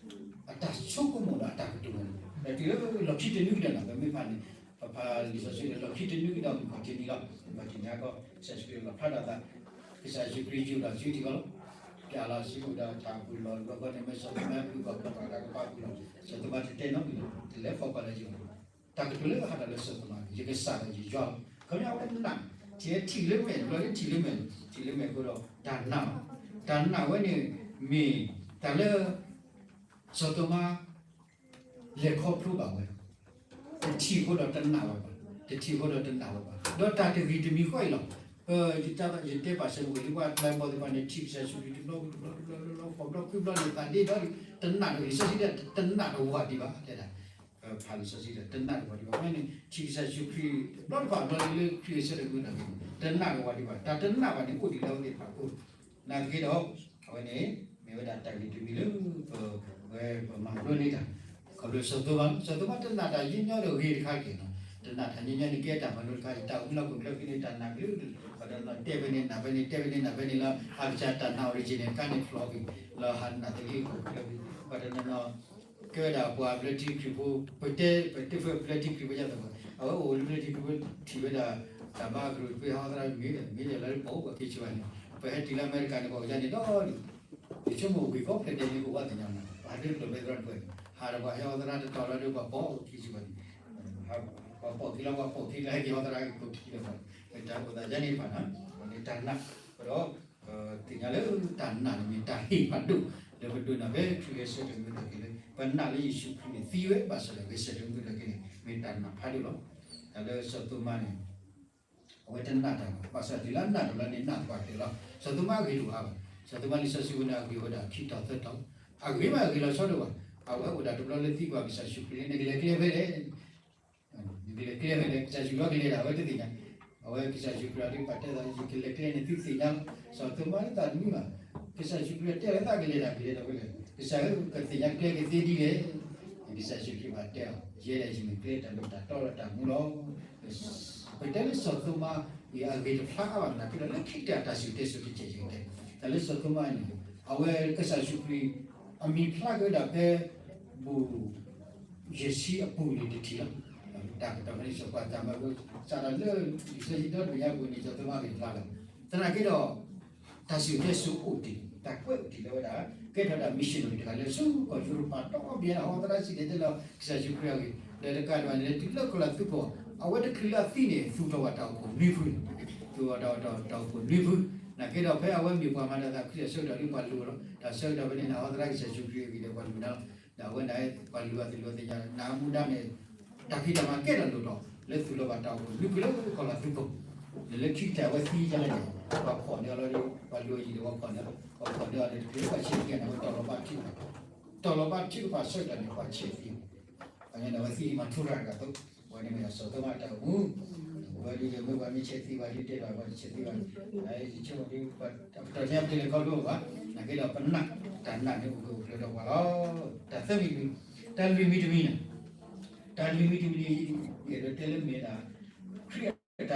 အတၢ်ဆိကမိၣ်ဒီးအတၢ်ကတိၤန့ၣ် ဒီးတုၤလၢလီၢ်ခံတနွံကဒီးန့ၣ် ပမ့ၢ်ဖးန့ၣ် ပဖးလံာ်စီဆှံဒီး လီၢ်ခံတနွံကဒီး မုၢ်ခီၣ်ထံးနံၤလီၤ. မုၢ်ခီၣ်ထံးနံၤအကီ ကစၢ်ယ့ၣ်ၡူးခရံာ်လီၣ်ဖျါထီၣ်အသး ကစၢ်ယ့ၣ်ၡူးခရံာ်ယိၣ်ဒီးစုထံကီၢ်လီၤ. ပျၢ်လီၤစုအိၣ်ဒီးတၢ်ပူၤလီၢ် လီၢ်ကီၢ်န့ၣ် မ့ၢ်စီၤသိၤမါပျုၢ်ဘၣ် ပှၤတၢ်ကပၤပူၤလီၢ် စီၤသိၤမါတတဲနီတမံၤလီၤ. တလဲၤဖီၣ်ပှၤလၢယိၣ် တၢ်ကတိၤလၢအဟးတၢ်လၢစီၤသိၤမါ ယကစၢ်ဒီးယယွၤလီၤ. ခီဖျိအဝဲနာ် ထံၣ်ထံၣ်လၢမဲာ် ဘျီလၢထံၣ်လၢမဲာ် ထံၣ်လၢမဲာ်အဃိဒီး တၢ်နာ်လီၤ. တၢ်နာ်ဝဲန့ၣ် မ့ၢ်တၢ်လၢ စီၤသိၤမါ လဲၤခီဖျိဘၣ်ဝဲ တထံၣ်အဃိဒီးတနာ်ဝဲဘၣ်, တထံၣ်အဃိဒီးတနာ်ဝဲဘၣ်. ဒီးတၢ်တဂ့ၤတမံၤဃီအံၤလီၤ. ပ ယတဲဘၣ်စဲးမုၢ်ဂ့ၤ လၢပှၤပျဲၢ်ဘီၣ်သ့ၣ်တဖၣ်န့ၣ် ထံၣ်ကစၢ်ယ့ၣ်ၡူးခရံာ်တဘျီဝံၤတဘျီ တဘျီလၢလီ ဃိးဘျီခွံဘျီန့ၣ် သးဒ့ဒီး တနာ်တဂ့ၤ လံာ်စီဆှံတဲ တနာ်တဝၢ်ဒံးဘၣ် တဲဒၣ် ဖးလံာ်စီဆှံဒီး တနာ်က့ၤဝဲဒံးဘၣ်. အဃိန့ၣ် ထံၣ်ကစၢ်ယ့ၣ်ၡူးခရံာ် တဘျီတဖၣ်အဘျီလၢ ခရံာ်ဂဲၤဆၢထၢၣ်မူထီၣ်က့ၤန့ၣ် တနာ်က့ၤဝဲဒံးဘၣ်. တၢ်တနာ်ဘၣ်န့ၣ် အိၣ်ဒံးလၢအဝဲသ့ၣ်တဖၣ်အအိၣ်. နာ်သက့ဒီး အဝဲန့ၣ် မ့ၢ်ဝဲဒၣ်တၢ်ဂ့ၢ်တမံၤလၢ ပဝဲပမၤလိန့ၢ်တၢ် ခီဖျိစီၤသိမး, စီၤသိမးတနာ်တၢ်ညီညီဒီးဂ့ၤတခါက့ၤလီၤ. တနာ်တၢ်ညီညီန့ၣ် ကဲတၢ်မၤလိတခါအံၤ တၢ်အိၣ်မူလၢဟီၣ်ခိၣ်ချၢဖဲန့ၣ် တၢ်နာ်ကလုာ်ကလုာ် ပှၤတနီၤတဲဖဲန့ၣ် နာ်ဖဲန့ၣ် တဲဖဲန့ၣ် နာ်ဖဲန့ၣ်လီၤ. အကစၢ်တၢ်နာ် original တခါန့ၣ် ဖျိးကွံာ် လီၤဟးနာ်သက့ဟီၣ်ခိၣ်ချၢဖဲ ပှၤတနီၤနီၤ ကဲဝဲဒၣ်ပှၤဘျၢထံခရံာ်ဖိ, ပတဲပတဲဖဲဘျၢထံခရံာ်ဖိညါသပှၢ် အဝဲအိၣ်လၢဘျၢထံခရံာ်ဖိထံၣ်ဝဲဒၣ် တၢ်ဘါအကရူၢ်တဖၣ်ဟီသရၣ်မ့ၢ်ဒီး မ့ၢ်ဒီးလၢပှၤအိၣ်ပှၤက့ၤစၢၤဘၣ်န့ၣ် ပဟဲတုၤလၢအမဲရကၤန့ၣ် ပှၤကယါန့ၣ်ဒီး ယဆိကမိၣ်ဝ့ၢ်ကိးဖျၢၣ်ဒဲးန့ၣ် အိၣ်ဝဲသ့ၣ်ညါနီၤ ပှၤဒုးကျိၤဘဲသရၣ်တဖၣ်န့ၣ် ဟးဒီးပှၤဟဲဟီသရၣ်တတီၤလီၤဒီးပှၤပိာ်ခံစၢၤဘၣ်န့ၣ် ပှၤပိာ်ခံလီၤ ပှၤပိာ်ခံလီၤ ဟဲက့ၤဟီသရၣ်က့ၤကိးခံလီၤဘၣ် တၢ်အိၣ်သးယါန့ၣ်တဖၣ်နီၤ ပှၤန့ၣ်တၢ်နာ် ဒီး သ့ၣ်ညါလၢတၢ်နာ်န့ၣ်မ့ၢ်တၢ်ဟ့ၣ်ဖးဒိၣ် လၢပဒိးန့ၢ်ဖဲခရံာ်ဂဲၤဆၢထၢၣ်မူထီၣ်က့ၤလၢ ပနာ်လၢယ့ၣ်ၡူးခရံာ်န့ၣ်သံဝဲ ဘၣ်ဆၣ်ဒီးဂဲၤဆၢထၢၣ်မူထီၣ်က့ၤန့ၣ် မ့ၢ်တၢ်နာ်ဖးဒိၣ်လီၤ. တၢ်လၢစီၤသိမးန့ၣ် အဝဲတနာ်တၢ်ဘၣ် ဘၣ်ဆၣ်တုၤလၢအနာ်တၢ်လီၤန့ၣ် နာ်သပှၢ်တၢၢ်လီၤ. စီၤသိမးအဂ့ၢ်တအိၣ်အါဘၣ်. စီၤသိမးလံာ်စီဆှံဝဲန့ၣ် အဂ့ၢ်ဝဲဒၣ်ခံတီၤသၢတီၤ, အဂ့ၢ်မးအဂ့ၢ်လီၤဆီဒိၣ်ဘၣ်. အဝဲအိၣ်ဒၣ်တဘျီလၢသံကွၢ်ကစၢ်ယ့ၣ်ၡူးခရံာ်လၢ နကလဲၤကျဲဖဲလဲၣ် နကလဲၤကျဲဖဲလဲၣ် ကစၢ်ယ့ၣ်ၡူးခရံာ်ကလဲၤဒၣ် အဝဲတသ့ၣ်ညါ, အဝဲကစၢ်ယ့ၣ်ၡူးခရံာ်အဒုးပာ်တဲသး ယကလဲၤကျဲန့ၣ်သုသ့ၣ်ညါလီၤ. စီၤသိမးလၢသးတမုာ်ဘၣ်, ကစၢ်ယ့ၣ်ၡူးခရံာ်တဲလၢသးကလဲၤတၢ်ကလဲၤတၢ်ဝဲလဲၣ်, ကစၢ်ဧၢ ကသ့ၣ်ညါကျဲကသ့ဒ်လဲၣ်. ကစၢ်ယ့ၣ်ၡူးခရံာ်ဘၣ်တဲအီၤ, ယဲဒၣ်ယမ့ၢ်ကျဲတၢ်လိၣ်တၢ်တီလၢတၢ်မူလီၤ. ပတဲလၢစီၤသိမးအံၤအဂ့ၢ်တဖျါအါဘၣ်နာ်က့ဒီး လၢခံကတၢၢ်တၢ်စံၣ်တဲစိၤတကဲးကဲးတဲ, တၢ်လၢစီၤသိမးန့ၣ် အဝဲကစၢ်ယ့ၣ်ၡူးခရံာ် အမံၤဖျါက့ၤဝဲဒၣ်ဖဲ ဘူၣ် ယဲၢ်ဆံအပူၤန့ၣ်တထံၣ်လီၤ. တၢ်ကတီၢ်ဖဲန့ၣ် စီၤပၤတၢ်မၢဖိ စးထီၣ်လၢ လံာ်စီဆှံဒီတဘ့ၣ်ညါပူၤန့ၣ် စီၤသိမးဂ့ၢ်တဖျါလီၤ. သနာ်က့ဒီး တၢ်စံၣ်တဲစိၤအိၣ်တ့ၢ် တၢ်ကွဲးအိၣ်တ့ၢ်လၢဝဲဒၣ် ကဲထီၣ်ဒၣ် missionary တဂၤလၢဆူကီၢ်ယူရပၤဒီဘ့ၣ်ညါ ဟီသရၣ်စံၣ်တဲၤတဲလီၤ ကစၢ်ယ့ၣ်ၡူးခရံာ်အဂ့ၢ် ဒီးတကးဒံးဘၣ်န့ၣ် လဲၤတုၤလၢကီၢ်လၤသူကီၢ် အဝဲတချုးလၢအသံန့ၣ် သူၣ်ထီၣ်ဘၣ်တၢ်အိၣ်ဖှိၣ်နွံဖုန့ၣ် သူၣ်ထီၣ်ဘၣ်တၢ်အိၣ်ဖှိၣ်နွံဖု, သနာ်က့ဒီးဖဲအဝဲမ့ၢ်ပှၤမၤတၢ်သးခုအဆၢကတီၢ်ဒီး ပှၤလူၤအီၤလီၤ. တၢ်ဆၢကတီၢ်ဖဲန့ၣ် ဟီသရၣ်ကစၢ်ယ့ၣ်ၡူးခရံာ်အဂ့ၢ်ဒီးပှၤလူၤနၤလီၤ. ဒီးအဝဲန့ၣ် ပှၤလူၤအီၤသ့ၣ်လူၤသ့ၣ်ညါ နမူဒါန့ၣ် တၢ်ဖံးတၢ်မၤကဲထီၣ်လိၣ်ထီၣ် လၢသူၣ်လီၤဘၣ်တၢ်အိၣ်ဖှိၣ်နွံဖုလၢကီၢ်လၤသူကီၢ်, ဒီးလၢခံကတၢၢ်အဝဲသံဒ်လဲၣ်န့ၣ် ပှၤဖီၣ်န့ၢ်အီၤလီၤဒီး ပှၤလူၤအီၤယံာ်ဒီးပှၤဖီၣ်န့ၢ်အီၤ, ပှၤဖီၣ်န့ၢ်အီၤဒီး တချုးလၢပှၤဆဲးသံန့ၣ် အဝဲတီၢ်လီၤဘၣ်ထုကဖၣ်, တီၢ်လီၤဘၣ်ထုကဖၣ်ဆၢကတီၢ်န့ၣ် ပှၤဆဲးသံ ပှၤညါန့ၣ် အဝဲသံဒ်မၤထူရၤတဂၤအသိး, အဝဲန့ၣ်မ့ၢ်ဒၣ်စီၤသိမးတၢ်အိၣ်မူ, အဝဲဒ်လဲၣ်မ့ၢ်ပှၤမ့ၢ်ဆဲးသံဘၣ်ဒ်တဲဘၣ် ပှၤတဆဲးသံဘၣ်, ယဆိကမိၣ်ဒ် ပတၢ်တဲပတဲလဲၤခီဖျိဘၣ်, သနာ်က့ဒီးပနာ်, တၢ်နာ်န့ၣ်အိၣ်ကအိၣ်ဖျဲၣ်ဒီးပှၤလီၤ. တၢ်သၢမံၤတမံၤ, တၢ်လွံၢ်မံၤတမံၤန့ၣ်, တၢ်လွံၢ်မံၤတမံၤန့ၣ် ယအဲၣ်ဒိးတဲလၢမ့ၢ်ဒၣ် ခရံာ်အတၢ်ဂဲၤဆၢထၢၣ်မူထီၣ်က့ၤတၢ်ဟ့ၣ်လွံၢ်မံၤတမံၤန့ၣ်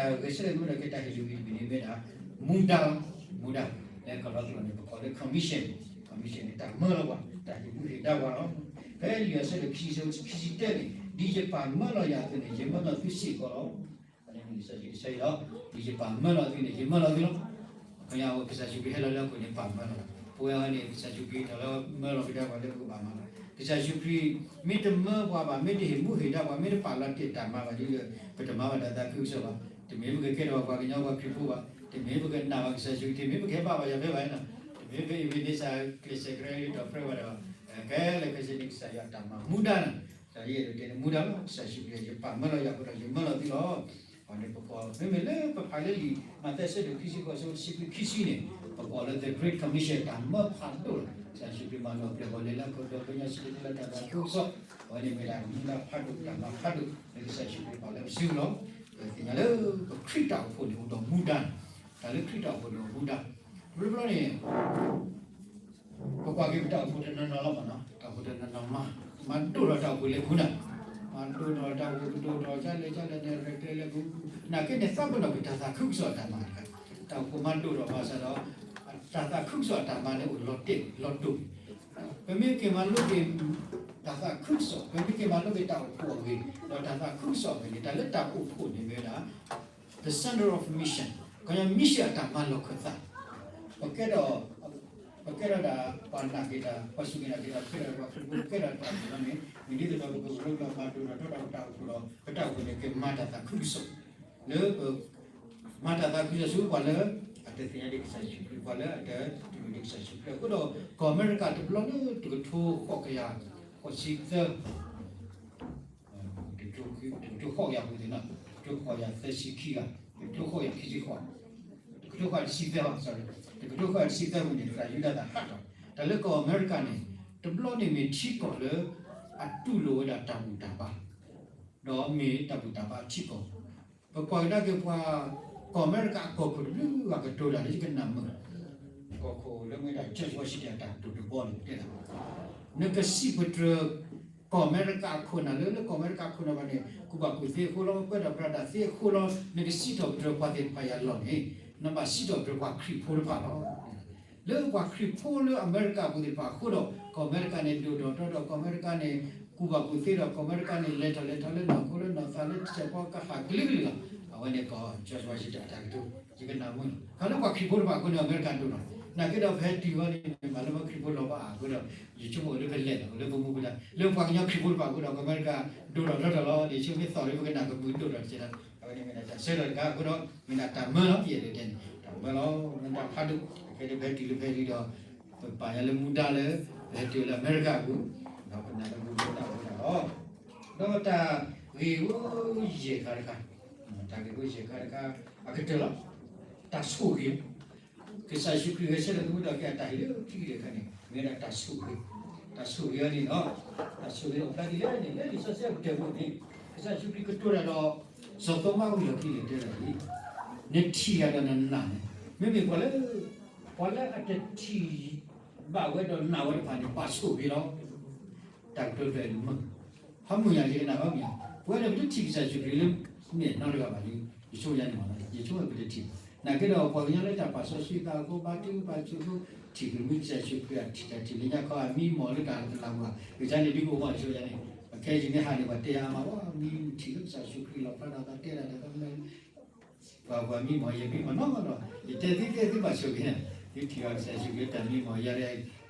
မ့ၢ်ဒၣ် မူဒါလီၤ, မူဒါ, လၢကီၢ်လီၤသီန့ၣ် ပကိးလၢ commission, commission န့ၣ် တၢ်မၢလီၤပှၤ, တၢ်ဟ့ၣ်မူဟ့ၣ်ဒါပှၤလီၤ. ဖဲလံာ်အဆၢဒိၣ်ခံဆံတၢန့ၣ် ဒ်ယပၢ်မၢလီၤယၤအသိးန့ၣ် ယမၢလီၤသုစ့ၢ်ကီးလီၤ. အဝဲန့ၣ်လံာ်စီဆှံတဆၢအံၤလီၤ, ဒ်ယပၢ်မၢလီၤသုန့ၣ် ယမၢလီၤသုလီၤ. ခီဖျိကစၢ်ယ့ၣ်ၡူးခရံာ်ဟဲလီၤလၢဟီၣ်ခိၣ်န့ၣ် ပၢ်မၢလီၤ, ပဝဲအံၤန့ၣ် ကစၢ်ယ့ၣ်ၡူးခရံာ်တၢ်လၢမၢလီၤကဒါပှၤလၢပကဘၣ်မၤလီၤ. ကစၢ်ယ့ၣ်ၡူးခရံာ် မ့ၢ်တမၢပှၤဘၣ်, မ့ၢ်တဟ့ၣ်မူဟ့ၣ်ဒါပှၤ, မ့ၢ်တပာ်လီၤတ့ၢ်တၢ်မၤဘၣ်ဒ်ဒီး ပတမၤဘၣ်တၢ်သးခုကစီၣ်ဘၣ်. တမ့ၢ်ပကကဲထီၣ်ပှၤကညီပှၤခရံာ်ဖိဘၣ်, တမ့ၢ်ပကနာ်ဘၣ်ကစၢ်ယ့ၣ်ၡူးခရံာ်, တမ့ၢ်ပကဟဲဘၣ်ဘၣ်ယၤဖဲဘၣ်နီၤ, တမ့ၢ်ပအ့ၣ်ဘ့းန့စၢ်ကျဲးစၢးကရၢလံဒီးပြၢဝဲဒၣ်ဘၣ်, ခဲလၢာ်ခဲဆ့န့ၣ် ကစၢ်ယွၤတၢ်မၤမူဒါန့ၣ်, ကစၢ်ယွၤအဲၣ်ဒိးတဲန့ၣ်မူဒါလီၤ. ကစၢ်ယ့ၣ်ၡူးခရံာ် ယပၢ်မၢလီၤယၤအဃိဒီး ယမၢလီၤသုလီၤ. အဝဲန့ၣ်ပကိး မ့မ့ၢ်လၢပဖးလၢလံာ် မးသဲအဆၢဒိၣ်ခံဆံဃိး အဆၢဖိတဆံခွံ ခံဆံန့ၣ် ပကိးလၢ the Great Commission တၢ်မၢဖးဒိၣ်လီၤ. ကစၢ်ယ့ၣ်ၡူးခရံာ်မၤလီၤပျံၤပှၤလၢလၢအခိၣ်ဒီဘ့ၣ်ညါ စံၣ်တဲၤတဲလီၤတၢ်သးခုကစီၣ်, အဝဲန့ၣ်မ့ၢ်ဒၣ်မူဒါဖးဒိၣ် တၢ်မၤဖးဒိၣ် လၢကစၢ်ယ့ၣ်ၡူးခရံာ်ပာ်လၢပစုပူၤလီၤ. ပသ့ၣ်ညါလၢပခရံာ်တၢ်အိၣ်ဖှိၣ်န့ၣ်အိၣ်ဒီးမူဒါန့ၣ်, တၢ်လၢခရံာ်တၢ်အိၣ်ဖှိၣ်န့ၣ်အိၣ်မူဒါ, တဘျီဘျီန့ၣ် ပကွၢ်က့ၤပတၢ်အိၣ်ဖှိၣ်တနီၤနီၤလီၤမးနီၤ, တၢ်အိၣ်ဖှိၣ်တနီၤနီၤမၤ, မၤဒိၣ်ထီၣ်တၢ်အိၣ်ဖှိၣ်လဲၤခူနၤ, မၤဒိၣ်ထီၣ်တၢ်အိၣ်ဖှိၣ်ကဒိၣ်ထီၣ် ကလဲၣ်ကလဲၣ်န့ၣ် ရဲၣ်ကျဲၤလဲၤခူ, နာ်က့န့ၣ် သးပ့ၤနီၣ်က့ၤတၢ်သးခုကစီၣ်အတၢ်မၤတခါ, တၢ်အိၣ်ဖှိၣ်မၤဒိၣ်ထီၣ်ဘၣ်ဆၣ်ဒီး တၢ်သးခုကစီၣ်အတၢ်မၤန့ၣ်အိၣ်လီၤတဲာ်လီၤတိာ်, ပမ့ၢ်က့ၤမၤလိက့ၤ တၢ်သးခုကစီၣ်, ပမ့ၢ်က့ၤမၤလိက့ၤတၢ်အိၣ်ဖှိၣ်အဂ့ၢ် ဒီးတၢ်သးခုကစီၣ်အဂ့ၢ်န့ၣ် တၢ်လၢတၢ်အိၣ်ဖှိၣ်န့ၣ်မ့ၢ်ဝဲဒၣ် the center of mission, ခီပညီ mission အတၢ်မၤလီၢ်ခၢၣ်သး, ပကဲထီၣ် ပကဲထီၣ်ဒၣ်ပှၤနာ်က့ၤတၢ်, ပှၤစူၢ်က့ၤနာ်က့ၤတၢ်, ပကဲထီၣ်ပှၤခရံာ်ဖိ, ပကဲထီၣ်တၢ်အိၣ်ဖှိၣ်န့ၣ် မ့ၢ်ဒ်သိးဒီးပကရၢလီၤမၤဒိၣ်ထီၣ်ထီၣ်တၢ်အိၣ်ဖှိၣ်ဒီး ပတၢ်အိၣ်ဖှိၣ်န့ၣ် ကမၤတၢ်သးခုကစီၣ်, လၢပ မၤတၢ်သးခုကစီၣ်ဆူပှၤလၢအတသ့ၣ်ညါဒံးကစၢ်ယ့ၣ်ၡူးခရံာ်, ပှၤလၢအတတူၢ်လိာ်ဒံးကစၢ်ယ့ၣ်ၡူးခရံာ်. အဃိဒီး ကီၢ်အမဲရကၤတဘျီလၢတကထိဃိးကယၤ ဃိးဆံသၢ, တကထိဃိးကယၤပူၤသ့ၣ်နီၤ, တကထိဃိးကယၤသၢဆံခံဂၤ, တကထိဃိးကယၤခံဆံဃိး, တကထိဃိးကယၤတဆံသၢ, တကထိဃိးကယၤတဆံသၢပူၤန့ၣ် သရၣ်ယူဒၤသၢဟးထီၣ်, တၢ်လၢကီၢ်အမဲရကၤန့ၣ် တဘျီန့ၣ်မ့ၢ်ထံကီၢ်လၢ အတူၢ်လိာ်ဝဲဒၣ်တၢ်ဘူၣ်တၢ်ဘါ ဒီးမ့ၢ်တၢ်ဘူၣ်တၢ်ဘါထံကီၢ်, ပကွၢ်ကဒါက့ၤပှၤ ကီၢ်အမဲရကၤအကီၢ်ခိၣ်တဘျုးဂၤကတိၤတၢ်လၢယကနၣ်မုာ်, ကီၢ်ခိၣ်လၢမ့ၢ်ဒၣ် George Washington အတၢ်ကတိၤတဘီန့ၣ်တဲဒၣ်, နကစံးပတြၢၤ ကီၢ်အမဲရကၤအခိၣ်နၢ်လၢ လၢကီၢ်အမဲရကၤအခိၣ်နၢ်ဘၣ်န့ၣ် ကူၣ်ဘၣ်ကူၣ်သ့အဃိလီၤ, ပၢတၢ်ပြးတၢ်သ့အဃိလီၤ, နကစံးထီၣ်ပတြၢၤပှၤသ့ၣ်တဖၣ်ယၤလီၢ်န့ၣ် နဘၣ်စံးထီၣ်ပတြၢၤပှၤခရံာ်ဖိတဖၣ်လီၤ. လၢပှၤခရံာ်ဖိလၢအမဲရကၤပူၤသ့ၣ်တဖၣ်အဃိဒီး ကီၢ်အမဲရကၤန့ၣ် ဒိၣ်ထီၣ်ထီထီၣ် ကီၢ်အမဲရကၤန့ၣ် ကူၣ်ဘၣ်ကူၣ်သ့ဒီး ကီၢ်အမဲရကၤန့ၣ် လဲၤထီၣ်လဲၤထီလၢနီၢ်ခိလၢနီၢ်သးလၢတစဲးဖီကဟၣ်ကလုာ်ကလုာ်လီၤ. အဝဲန့ၣ်ကီၢ် George Washington အတၢ်ကတိၤ ယကနၣ်မုာ်လီၤ. ခီလၢပှၤခရံာ်ဖိတဖၣ်အဃိန့ၣ် အမဲရကၤဒိၣ်ထီၣ်, နာ်က့ဒီးပဟဲတုၤဝဲန့ၣ် မ့ၢ်လၢပှၤခရံာ်ဖိလီၤဘၣ်အဃိဒီး ယဆိကမိၣ်လၢပလဲၤလီၤ လၢပမူပဒါ လၢပှၤကညီခရံာ်ဖိတဖၣ်အဃိဒီး ကီၢ်အမဲရကၤဒိၣ်ထီၣ်ထီထီၣ်လီၤ. ယဆိကမိၣ်သီၣ်လၢပကနၣ်ကမုာ်ဒိၣ်ထီၣ်တကဲဒီး အဝဲန့ၣ်မ့ၢ်ဒၣ်တၢ်ဆၢကတီၢ်တခါအဃိဒီး မ့ၢ်ဒၣ်တၢ်မၢလီၤ ယအဲၣ်ဒိးတဲန့ၣ် တၢ်မၢလီၤ မ့ၢ်တၢ်ဖးဒိၣ် အခဲဒီးပဟဲတုၤလၢဖဲလံဒီး ပပာ်ညါလၢမူဒါလၢ ပဟဲတုၤလၢအမဲရကၤအပူၤ ဒီးပနာ်လၢမူဒါတၢ်အိၣ်ဝဲဒၣ်လီၤ. ဒီးတၢ်ဂ့ၢ်အိၣ်ယဲၢ်ခါတခါ, တၢ်ဂ့ၢ်အိၣ်ယဲၢ်ခါတခါ အကတၢၢ်လီၤ. တၢ်ဆိၣ်ဂ့ၤ ကစၢ်ယ့ၣ်ၡူးခရံာ်ဂဲၤဆၢထၢၣ်သမူထီၣ်က့ၤအတၢ်ဟ့ၣ်လၢခံကတၢၢ်တခါန့ၣ် မ့ၢ်ဝဲဒၣ်တၢ်ဆိၣ်ဂ့ၤ, တၢ်ဆိၣ်ဂ့ၤအီၤန့ၣ်လီၤ. တၢ်ဆိၣ်ဂ့ၤအိၣ်ဖျါဒ်လဲၣ်န့ၣ် လၢလံာ်စီဆှံအကတၢၢ်ပူၤန့ၣ် ကစၢ်ယ့ၣ်ၡူးခရံာ်ကတိၤတၢ်ဒီး စီၤသိမးဝံၤလီၢ်ခံန့ၣ်တဲဒၣ်လံ, နထံၣ်ယၤဒီးနနာ်န့ၣ်, မ့မ့ၢ်ပှၤလၢ ပှၤလၢအတထံၣ်ဘၣ်ဝဲဒီးနာ်ဝဲတဖၣ်န့ၣ် ဘၣ်ဆိၣ်ဂ့ၤလီၤ. တၢ်ကတိၤတဖျၢၣ်အံၤမုာ်, ဟီမုာ်ယၤ ယကနၣ်ဟီမုာ်ယၤ, ပဝဲဒၣ်ပတထံၣ်ကစၢ်ယ့ၣ်ၡူးခရံာ်လၢ မ့ၢ်နီတဂၤဘၣ်လံ, ယဆိကမိၣ်ယၤန့ၣ်မး, ယဆိကမိၣ်ပတထံၣ်ဘၣ်. နာ်က့ဒီးပှၤကညီလၢတၢ်ပာ်စီဆှံသးအဃိ ဘါထုကဖၣ်ဆိၣ်ဂ့ၤ ထံၣ်က့ၤမုၢ်ကစၢ်ယ့ၣ်ၡူးခရံာ်အထံၣ်တၢ်ထံၣ်လၢညါခီအမံမီၢ်လၢတၢ်ကလၤမး, ကစၢ်န့ၣ်ဒ်ကအိၣ်မး ယဆိကမိၣ်ယၤန့ၣ်, အခဲအံၤမ့ၢ်ဟးန့ၣ် ပှၤတဲယၤအါမး ဝဲမံထံၣ်လၢကစၢ်ယ့ၣ်ၡူးခရံာ်လီၤဖျါဒီးသးတဲဒၣ်ဒီး ပှၤမံမီၢ် ယမံမီၢ်နီတဂၤ, ယတဲသုတဲသုဘၣ်ဆိၣ်ဂ့ၤန့ၣ်, ယထံၣ်ဘၣ်ကစၢ်ယ့ၣ်ၡူးခရံာ်တၢ်မံမီၢ်ယၤဒီး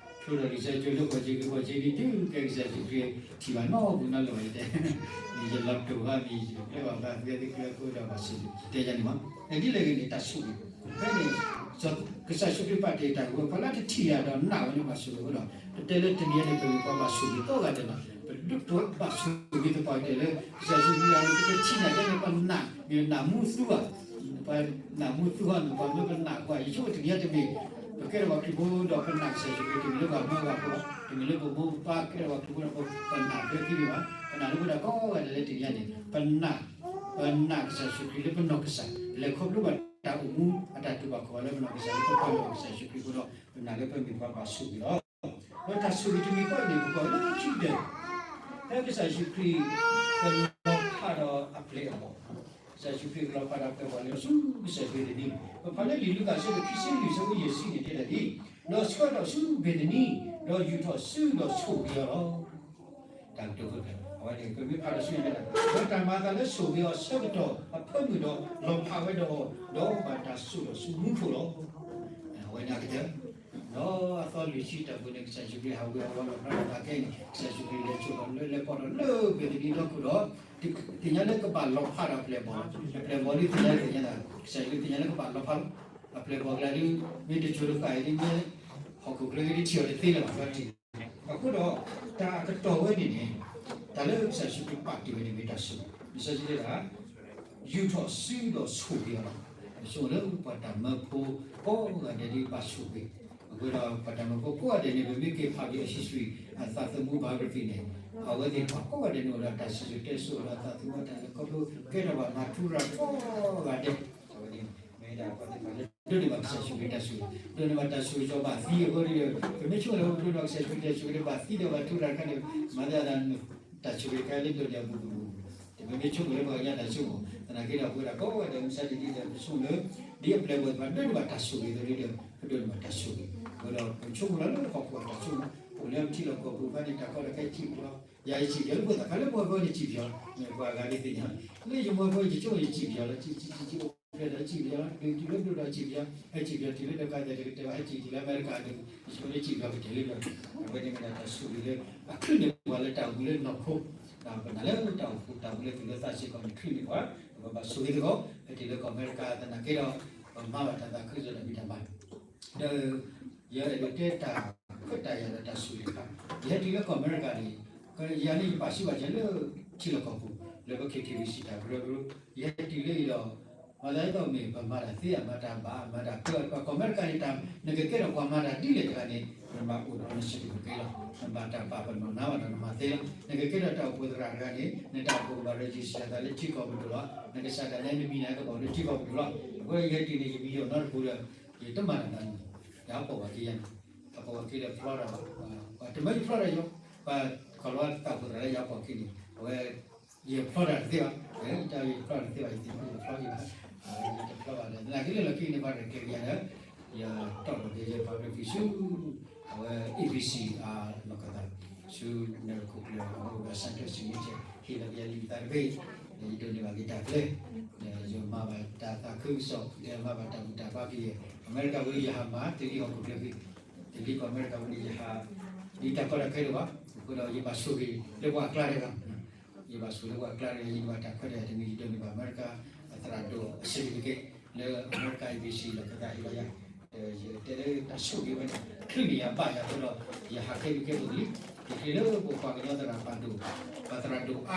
ဖျိထီၣ်လံာ်စီဆှံကၠိလၢဃိးဆံခွံ ဃိးဆံနွံ တုၤကဲကစၢ်ယ့ၣ်ၡူးခရံာ်ထံၣ်ဘၣ်နီတဘျီနီတဘျီဘၣ် ယတဲ, ယလီၤတိာ်ဘၣ်မံၤ ယကျဲဘၣ်ဘၣ် သုဝဲသ့ၣ်ကျဲဃိဒီးဘၣ်ဆိၣ်ဂ့ၤ ယတဲယၤန့ၣ်မး, ဒ်လဲၣ်ဂ့ၤန့ၣ် တၢ်ဆိၣ်ဂ့ၤ, ဖဲန့ၣ် ကစၢ်ယ့ၣ်ၡူးခရံာ်ပာ်တ့ၢ်တၢ်ဂ့ၢ်ဝဲ ပှၤလၢတထံၣ်ယၤဒီးနာ်ဝဲန့ၣ်ဘၣ်ဆိၣ်ဂ့ၤအဃိဒီး ပတဲလၢတနံၤအံၤန့ၣ် ပမ့ၢ်ပှၤဘၣ်ဆိၣ်ဂ့ၤကိးဂၤဒဲးလီၤ. ပဒုးပဘၣ်ဆိၣ်ဂ့ၤသပှၢ်ကတၢၢ်လၢ ကစၢ်ယ့ၣ်ၡူးခရံာ်အံၤ ပတထံၣ်နာ်က့န့ၣ် ပနာ် မ့ၢ်နာ်မူသူဧါ, ပနာ်မူသူဧါန့ၣ် ပှၤမ့ၢ်ပနာ်အဃိ ယဆိကမိၣ်တနံၤအံၤတမ့ၢ် ပကဲထီၣ်ပှၤခရံာ်ဖိဒီးပနာ်ကစၢ်ယ့ၣ်ၡူးခရံာ် တမ့ၢ်လၢပှၤမၢပှၤဖိ, တမ့ၢ်လၢပမိၢ်ပပၢ်ကဲထီၣ်ပှၤခရံာ်ဖိဒီး ပနာ်ဖဲခံန့ၣ်ဘၣ်, ပနာ်လၢပဝဲဒၣ်ကိးဂၤဒဲးလၢတနံၤအံၤန့ၣ် ပနာ် ပနာ်ကစၢ်ယ့ၣ်ၡူးခရံာ်လၢပနီၢ်ကစၢ်, လဲၤခီဖျိဘၣ်တၢ်အိၣ်မူအတၢ်တူၢ်ဘၣ်ခီၣ်ဘၣ်လၢပနီၢ်ကစၢ် လၢပပၢ်လၢကစၢ်ယ့ၣ်ၡူးခရံာ်အဃိဒီး ပနာ်လၢပမ့ၢ်ပှၤဘၣ်ဆိၣ်ဂ့ၤလီၤ. ဒီးတၢ်ဆိၣ်ဂ့ၤတမံၤဃီအံၤန့ၣ် ပကွၢ်လၢခံကတၢၢ် ဖဲကစၢ်ယ့ၣ်ၡူးခရံာ် ကလီၤဖးဒီးအပျဲၢ်အဘီၣ်, ကစၢ်ယ့ၣ်ၡူးခရံာ်ကလီၤဖးဒီးအပျဲၢ်အဘီၣ်လၢဆူကစၢၢ်ဘ့ၤသနံ, ပဖးလၢလံာ်လူၤကၣ်အဆၢဒိၣ်ခံဆံလွံၢ် အဆၢဖိယဲၢ်ဆံန့ၣ်တဲဒၣ်ဒ်, ဒီးဆှၢထီၣ်ဆူဘ့ၤသနံ, ဒီးယူာ်ထီၣ်စုဒီးဆိၣ်ဂ့ၤအီၤလီၤ. တၢ်ကတိၤဖဲဖဲ အဝဲန့ၣ် ပမ့ၢ်ဖးဒီးဆူညါတဲဒၣ် ဒီးတၢ်မၤအသးလၢဆိၣ်ဂ့ၤအီၤဆၢကတီၢ်အဖၢမုၢ်ဒီး လီၤဖးဝဲဒီးအီၤ ဒီးဘၣ်တၢ်ဆိၣ်ဒီးဆူမူခိၣ်လီၤ. အဝဲန့ၣ်အကတၢၢ် ဒီးအသီလွံၢ်ဆံတၢ်ပူၤန့ၣ် ကစၢ်ယ့ၣ်ၡူးခရံာ်ဟးဝ့ၤအဝဲလီၤဖျါဒီးသးခဲအံၤန့ၣ် ကစၢ်ယ့ၣ်ၡူးခရံာ်လဲၤဆိၣ်ဒီးလၢလဲၤပီၢ်ဒီးလၢဘ့ၤသနံဒီခိၣ်ဒီး သ့ၣ်ညါလၢကဘၣ်လီၤဖးဒီးအပျဲၢ်အဘီၣ်, အပျဲၢ်အဘီၣ်လၢသ့ၣ်ညါလၢသ့ၣ်ညါဒီး ကစၢ်ယ့ၣ်ၡူးခရံာ်သ့ၣ်ညါလၢကဘၣ်လီၤဖးလီၤ. အပျဲၢ်အဘီၣ်ကျါဒ် မ့ၢ်တစိၤတဃၣ်အံၤဒ်မ့ၢ် ဟီၣ်ခိၣ်ချၢဂ့ၤဒ်ထံၣ်အီၤတသ့လၢၤဘၣ် ဘၣ်ထံၣ် အဃိဒီး တၢ်အကတီၢ်ဝဲန့ၣ်န့ၣ် တၢ်လၢကစၢ်ယ့ၣ်ၡူးခရံာ်ပာ်တ့ၢ်ဝဲန့ၣ် မ့ၢ်တၢ်ဆိၣ်ဂ့ၤ, လံာ်စီဆှံတဲဒၣ် ယူာ်ထီၣ်စုဒီးဆိၣ်ဂ့ၤအီၤလီၤ. ပဆိကမိၣ်လၢပှၤတၢ်မၢဖိကိးဂၤဒဲးဒ်ဘၣ်ဆိၣ်ဂ့ၤ, အဃိဒီးပှၤတၢ်မၢဖိကိးဂၤဒဲးန့ၣ် ပမ့ၢ်က့ၤဖးက့ၤအ history အသးသမူ biography န့ၣ် အဝဲသ့ၣ်တဖၣ်ကိးဂၤဒဲးန့ၣ်အိၣ်ဒီးတၢ်စံၣ်စိၤတဲစိၤဒီးအသးသမူတၢ်လဲၤခီဖျိကဲထီၣ်ဘၣ်မၤထူရၤကိးဂၤဒဲး, အဝဲန့ၣ်မ့ၢ်ဒၣ်ပှၤသ့ၣ်တဖၣ်လၢ ဒိးန့ၢ်ဘၣ်ကစၢ်ယ့ၣ်ၡူးခရံာ်တၢ်ဆိၣ်ဂ့ၤ, ဒိးန့ၢ်ဘၣ်တၢ်ဆိၣ်ဂ့ၤစီၤဘၣ်သံအဃိဒီး ပမ့ၢ်ဆိကမိၣ်လၢပဒိးန့ၢ်ဘၣ်ကစၢ်ယ့ၣ်ၡူးခရံာ်တၢ်ဆိၣ်ဂ့ၤဒီးဘၣ်သံဒီးဘၣ်ထူရၤတခါန့ၣ် မၤသးဒ်န့ၣ် တၢ်ဆိၣ်ဂ့ၤတခါလၢဒိးန့ၢ်အပူၤပူၤ, တမ့ၢ်ဆိကမိၣ်လၢပှၤကညီတၢ်ဆိကမိၣ်, သနာ်က့ဒီးပဝဲဒၣ်ကိးဂၤဒဲးမုၢ်ဆါတနံၤဒီး ပဆိကမိၣ်လၢ ဒ်အပျဲၢ်အဘီၣ်သ့ၣ်တဖၣ်ဒိးန့ၢ်ဘၣ်တၢ်ဆိၣ်ဂ့ၤအသိးဒီး ပဒိးန့ၢ်ဘၣ်တၢ်ဆိၣ်ဂ့ၤ, အဃိဒီးပဆိကမိၣ်လၢလၢဟီၣ်ခိၣ်အတၢ်ဆိကမိၣ်, ပအိၣ်လၢပထံလီၢ်ကီၢ်ပူၤအခါန့ၣ် တၢ်ကီတၢ်ခဲစံၣ်ပျီ, ယၤယစံၣ်ပျီလၢပသးခါလၢပှၤဂၤန့ၣ်စံၣ်ပျီ, မ့ၢ်ပှၤဂၤဒ်သ့ၣ်ညါ, လၢယမိၢ်ဖိယကၠိယစံၣ်ပျီလီၤ, စံၣ်စံၣ်စံၣ်စံၣ်အိၣ်ဖျဲၣ်ဒီးစံၣ်ပျီလီၤ, တုၤလၢဒိၣ်ဒီးစံၣ်ပျီ, ဟဲစံၣ်ပျီတုၤလၢတကးဒဲးတကတဲဘၣ် ဟဲစံၣ်တုၤလၢအမဲရကၤဒီး ယဆိကမိၣ်လၢစံၣ်ပျီကတၢၢ်လံဒီး အဝဲန့ၣ်မ့ၢ်ဒၣ်တၢ်ဆိၣ်ဂ့ၤလၢ အချုးန့ၢ်ပှၤလၢတၢ်အိၣ်မူလၢနီၢ်ခိ, ပနာ်လၢတၢ်အိၣ်ဖှိၣ်တၢ်အိၣ်မူလၢသူၣ်လၢသးစ့ၢ်ကီးန့ၣ် ချုးန့ၢ်ပှၤ, ပဘၣ်ဆိၣ်ဂ့ၤသကိး, ပတုၤလၢကီၢ်အမဲရကၤသနာ်က့ဒီး ပမၤဘၣ်တၢ်သးခုကစီၣ်တၢ်ဖံးတၢ်မၤ ဒီး ယအဲၣ်ဒိးတဲတၢ်ခွဲးတၢ်ယာ်ဒီးတၢ်ဆိၣ်ဂ့ၤတခါ, ယဟဲတုၤလၢကီၢ်အမဲရကၤန့ၣ် ယၤန့ၣ်ယပာ်ဆူးဘၣ်ယၤလၢထံလီၢ်ကီၢ်ပူၤ လၢပ K K B C တၢ်ကရၢကရိ, ယဟဲတုၤလၢအံၤဒီး မၤသးဒ်သိးမ့ၢ်ပမၤတၢ်သ့ အမၤတၢ်ဘၣ် အမၤတၢ်ကၢ ပှၤကိးမ့ၢ်တကးန့ၣ် နကကဲထီၣ်ပှၤမၤတၢ်ဒ်လဲၣ်တဂၤန့ၣ် နဘၣ်အိၣ်ဒီးန certificate လီၤ. နဘၣ်တၢ်ပာ်ပနီၣ်နၤဘၣ်ဒီးနမၤသ့လီၤ. နကကဲထီၣ်တၢ်အိၣ်ဖှိၣ်သရၣ်တဂၤန့ၣ် နတၢ်အိၣ်ဖှိၣ်ကဘၣ် register သးလၢထံကီၢ်ပဒိၣ်လီၤ. နကစၢ်ဒၣ်လဲာ်နမံၤန့ၣ် ကဘၣ်အိၣ်လၢထံကီၢ်ပဒိၣ်လီၤ. အဃိယဟဲတုၤန့ၣ် ယမံၤယအိၣ်နီတပူၤဒီး ယတမၤတၢ်နီတမံၤ ယဟးပိာ်ဝဲက့ၤယၤန့ၣ် ဟးပိာ်ဝဲက့ၤလၢ Florida ဘၣ် တမ့ၢ်ယ Florida ယီၤ ပှၤကီၢ်လီၤတၢ်အိၣ်ဖှိၣ်သရၣ်လၢယဟးပိာ်က့ၤန့ၣ် အဝဲ ယ Florida တသ့ဘၣ် တၢ်ယ Florida တသ့ဘၣ် ယသ့ၣ်ညါယဖျီယဘၣ် ယတဖျီဘၣ်ဒီး သနာ်က့လၢလီၢ်ခံန့ၣ် ပှၤရဲၣ်ကျဲၤက့ၤယၤဒီး ယတီၣ်ထီၣ်က့ၤယ biography ဆူ အဝဲ A B C အလီၢ်ခၢၣ်သး ဆူ နရခုပျၢၤ အဝဲအိၣ်ဒီး Center Signature ဟ့ၣ်လီၤက့ၤယလံာ်သးတဘ့ၣ် ဒီးယဒိးန့ၢ်ဘၣ်က့ၤတၢ်ကျဲၤ ဒီးယမၤဘၣ်တၢ်သးခုကစီၣ် ယမၤဘၣ်တၢ်ဘူၣ်တၢ်ဘါက့ၤယဲ အမဲရကၤဝံၤ ယဟးမၤ တလံၤဟီၣ်ခိၣ်ချၢ တလံၤကီၢ်အမဲရကၤဝံၤန့ၣ် ယဟး ဒ်တၢ်ကီတၢ်ခဲဒိၣ်ဘၣ် အဃိဒီးယဘၣ်ဆိၣ်ဂ့ၤလၢပှၤအကျါတဂၤ ယဘၣ်ဆိၣ်လၢပှၤအကျါတဂၤ ယန့ၢ်ဘၣ်တၢ်ခွဲးတၢ်ယာ်တမံၤ ယဒိးန့ၢ်ဘၣ်အမဲရကၤ အသရၣ်ဒိၣ်အ certificate လၢအမဲရကၤ A B C လီၢ်ခၢၣ်သးဟ့ၣ်လီၤယၤ ဒီးယတဲလၢတၢ်ဆိၣ်ဂ့ၤဝဲန့ၣ် ချုးန့ၢ်ယၤဘၣ်ယၤအဃိဒီး ယဟးကဲဘျုးကဲဖှိၣ်လံ ယချ့လၢပပှၤကညီသရၣ်ပာ်ဒိၣ် ပှၤသရၣ်ဒိၣ်အါဒံး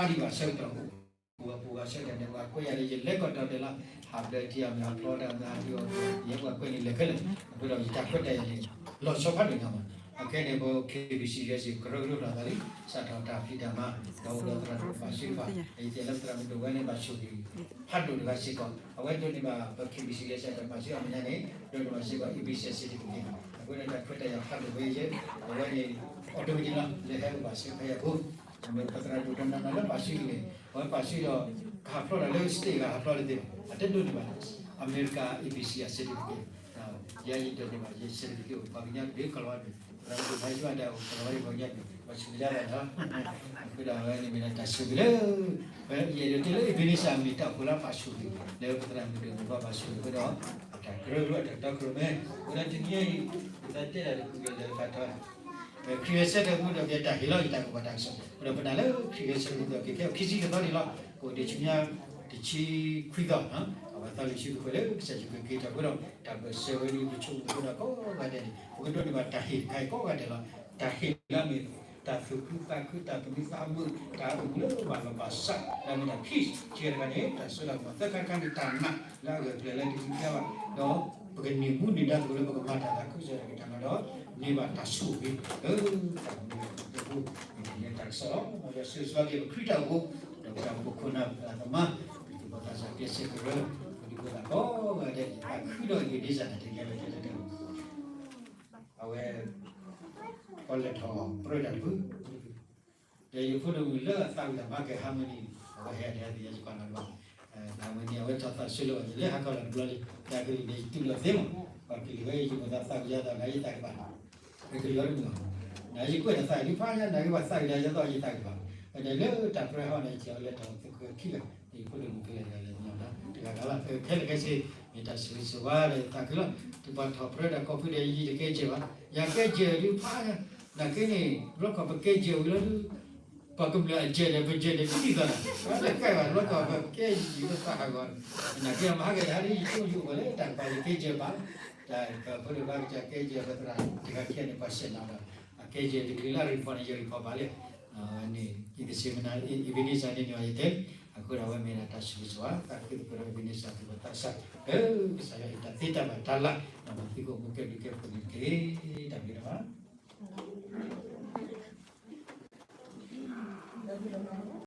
ဘၣ်ဆၢကတီၢ် ပူၤဘၣ်ပူၤဘၣ်ဆၢကတီၢ်န့ၣ် ပှၤကွဲးယၤလၢယလဲၤကီၢ်တီၢ်ဒဲးလီၤ ဟးဘျၢထံအမ့ၢ်ဟးဖျီတၢ်မ့ၢ်ဟးထံအီၤ ယဲပှၤကွဲးန့ၣ်လဲၤခဲလၢာ် အဃိဒီးယတၢ်ခွဲးတၢ်ယာ်န့ၣ် လီၤဆီဖးဒိၣ်ညါမး အခဲန့ၣ် ပ K B C ယဲစ့ၢ် ကရၢကရိလီၤသးလံ စးထီၣ်တၢ်ဖံးတၢ်မၤ ဒီးအိၣ်ဒီးသရၣ်ဒိၣ်ဘၣ်ဆိၣ်ဂ့ၤဘၣ် ယတဲလၢသရၣ်မုၣ်ဒိၣ်ဝဲန့ၣ်ဘၣ်ဆိၣ်ဂ့ၤ ဖးဒိၣ်တဂၤစ့ၢ်ကီး အဝဲဒိးန့ၢ်ဘၣ်ပ K B C ယဲစ့ၢ် တၢ်ဘၣ်ဆိၣ်ဂ့ၤအမဲာ်ညါန့ၣ် ဒိးန့ၢ်ဘၣ်စ့ၢ်ကီး A B C စ့ၢ်တက့ၢ် အဃိန့ၣ်တၢ်ခွဲးတၢ်ယာ်ဖးဒိၣ်ဝဲယဲ အဝဲန့ၣ် automatic လီၤ လၢဟဲအိၣ်ဘၣ်စ့ၢ်ကီးဖဲယၤအဃိ မ့ၢ်ပသရၣ်ဒိၣ်တနီၤနီၤလၢဘၣ်ဆိၣ်ဂ့ၤန့ၣ် အဝဲဘၣ်ဆိၣ်ဂ့ၤဒီး ကဟးဖျီတၢ်လၢ state ဂၤဟးဖျီတသ့ဘၣ် အတဒိးန့ၢ်ဘၣ် အမဲရကၤ A B C အ certificate ယၤယဒိးန့ၢ်ဘၣ်ယဲ certificate ပှၤကညီတဘ့ၣ်ကီၢ်လီၤဝဲတဘ့ၣ် သရၣ်မုၣ်ဒိၣ်ဘၣ်ဆိၣ်ဂ့ၤဒီး ကီၢ်လီၤဝဲတဘ့ၣ်ပှၤကညီတဘ့ၣ် ဘၣ်ဆိၣ်ဂ့ၤဒၣ်ဘၣ်လီၤ အဃိဒီးအဝဲန့ၣ်မ့ၢ်ဒၣ်တၢ်ဆိၣ်ဂ့ၤလၢ ယအဲၣ်ဒိးတဲလၢ Ebenezer မ့ၢ်တၢ်အိၣ်ဖှိၣ်လၢဘၣ်ဆိၣ်ဂ့ၤ လၢပသရၣ်မုၣ်ဒိၣ်မ့ၢ်ဘၣ်ဘၣ်ဆိၣ်ဂ့ၤအဃိဒီး အတၢ်ကရၢကရိအတၢ်တီကရၢမဲ အဃိဒီးတနံၤအံၤ ပသးတဲဒၣ်တကူၣ်ကလဲၤဖးထီ ခရံာ်ဂဲၤဆၢထၢၣ်မူဒီးပတၢ်ဟ့ၣ်လီၤယတၢ်ကပီၤတၢ်ကစီၣ် ဒီးပနာ်လၢခရံာ်ဂဲၤဆၢထၢၣ်မူဒီးက့ၤခဲအံၤခံဆံတသီန့ၣ်လီၤ. ကအိၣ်ဒံးဆူညါတဆံခွံသီ အဝဲသးလၢဆူကကွဲးလၢကစၢ်ယွၤကက့ၤထီၣ်အဃိဒီး တၢ်ဘၢၣ်စၢၤဝဲဒၣ်ပဆိကမိၣ်အဃိဒီးကိးဂၤဒဲးန့ၣ် ပကဒိးန့ၢ်ဘၣ်တၢ်ဟ့ၣ်တခါအံၤကိးဂၤဒဲးလီၤ. တၢ်ဟ့ၣ်လၢအမ့ၢ် တၢ်သူၣ်ခုသးခု တၢ်သူၣ်မံသးမုာ် တၢ်အိၣ်မူလၢဘၣ်လီၢ်ဘၣ်စး လၢအမ့ၢ်တၢ် peace ခံဂၤတခါန့ၣ် တၢ်စိတၢ်ကမီၤ သၢခါတခါန့ၣ်တၢ်နာ်လၢအဂၢၢ်ကျၢၤလၢတသံတၢ်ဘၣ် ဒီးပကန့ၢ်မူန့ၢ်ဒါသကိးလၢပကမၤတၢ်သးခုကစီၣ်တၢ်ဖံးတၢ်မၤဒီး န့ၢ်ဘၣ်တၢ်ဆိၣ်ဂ့ၤ လၢတၢ်မူအပူၤ မ့ၢ်တၢ်ကစီၣ်လီၤ. ဒီးဆၢဂ့ၤဆၢဝါက့ၤပခရံာ်တၢ်အိၣ်ဖှိၣ် ဒီးပတၢ်အိၣ်ဖှိၣ်ခိၣ်နၢ်ပသးသမါ ပသူၣ်ဘီၣ်သးစၢ်ကျဲးစၢးကရၢ ပဒုးပသးကိးဂၤဒဲး ယသးခုဒီးယဒ့စၢ်တၢ်တနံၤအံၤ အဝဲ ပှၤလဲၤထီၣ်ပြၢတၢ်တဖု ဒီးယဖိဒိၣ်မုၣ်လၢအသးဝံၣ်တၢ်မၤကဲ harmony အဝဲဟဲဒၣ်ယၤယကွၢ်နီၣ်ဘၣ် harmony အဝဲထီၣ်သးဆၢလၢအီၤ ယလဲၤဟးကီၢ်လီၤတဘျီလံ တၢ်ကလုၢ်န့ၣ် ယတူၢ်လိာ်သ့မး ပှၤကလုၢ်ဝဲယိၤမၤသးသးဝံၣ်ယၤသးဂၤယသးကဘၣ် ပကလုၢ်အီၤတမုာ်ဘၣ် နယကွဲးတၢ်သးအံၤဒုးဖးယါ နဂ့ၤပှၤသးဝံၣ်ဒီးယသးယသးကဘၣ် ဒီးလၢတၢ်ပြၢဟီန့ၣ် ယထံၣ်အီၤလဲၤထီၣ်သခၢခံဂၤ ယဖိဒိၣ်မုၣ်ကလဲၤတဂၤလဲၤညီလီၤ တဂၤဂၤလီၤ ခဲလၢာ်ခဲဆ့ မ့ၢ်တၢ်ဆိၣ်ဂ့ၤဆိၣ်ဝါဒီးသးခုလီၤ တုၤပှၤထီၣ်ပြၢတၢ်ကိးဖုဒီးယံၤတကဲကဲဘၣ် ယၤကဲကဲဒုးဖး နာ်က့န့ၣ် ဘျီခီၣ်ပကဲကဲဝံၤလီၤဒုး ပှၤကမျၢၢ်အကဲဒီး ပကဲဒီးတသံသးနီၤ တကဲယံၤလၢသးဟးဂီၤ နာ်က့အမၤဟးဂီၤယၤဒ်ယဆိယအိၣ်ဝဲလၢတၢ်ကပၤယကဲကဲဘၣ် တၢ်ဖိဒိၣ်ဘၣ်ကစၢ်ကဲကဲပသရၣ်တဂၤခံဂၤန့ၣ် ပှၤစဲးနီၤဒီး အကဲကဲတချုးလၢအ report န့ၣ် ယ report ဘၣ်လံ အဝဲန့ၣ် ယကစ့မနၤ Ebenezer န့ၣ်န့ၣ်အီၤယတဲ အဃိဒီးအဝဲမ့ၢ်ဒၣ်တၢ်ဆိၣ်ဂ့ၤဆိၣ်ဝါ သးခုသကိးဒီး Ebenezer သးဘၣ်သးစၢ် လၢကစၢ်ယွၤအံၤတၢ်သ့တၢ်ဘၣ်တၢ်လၤ ဒီးမၤသံကိးမူကဲဘျုးကဲဖှိၣ်န့ၣ်တက့ၢ် တၢ်ဘျုးဒိၣ်မး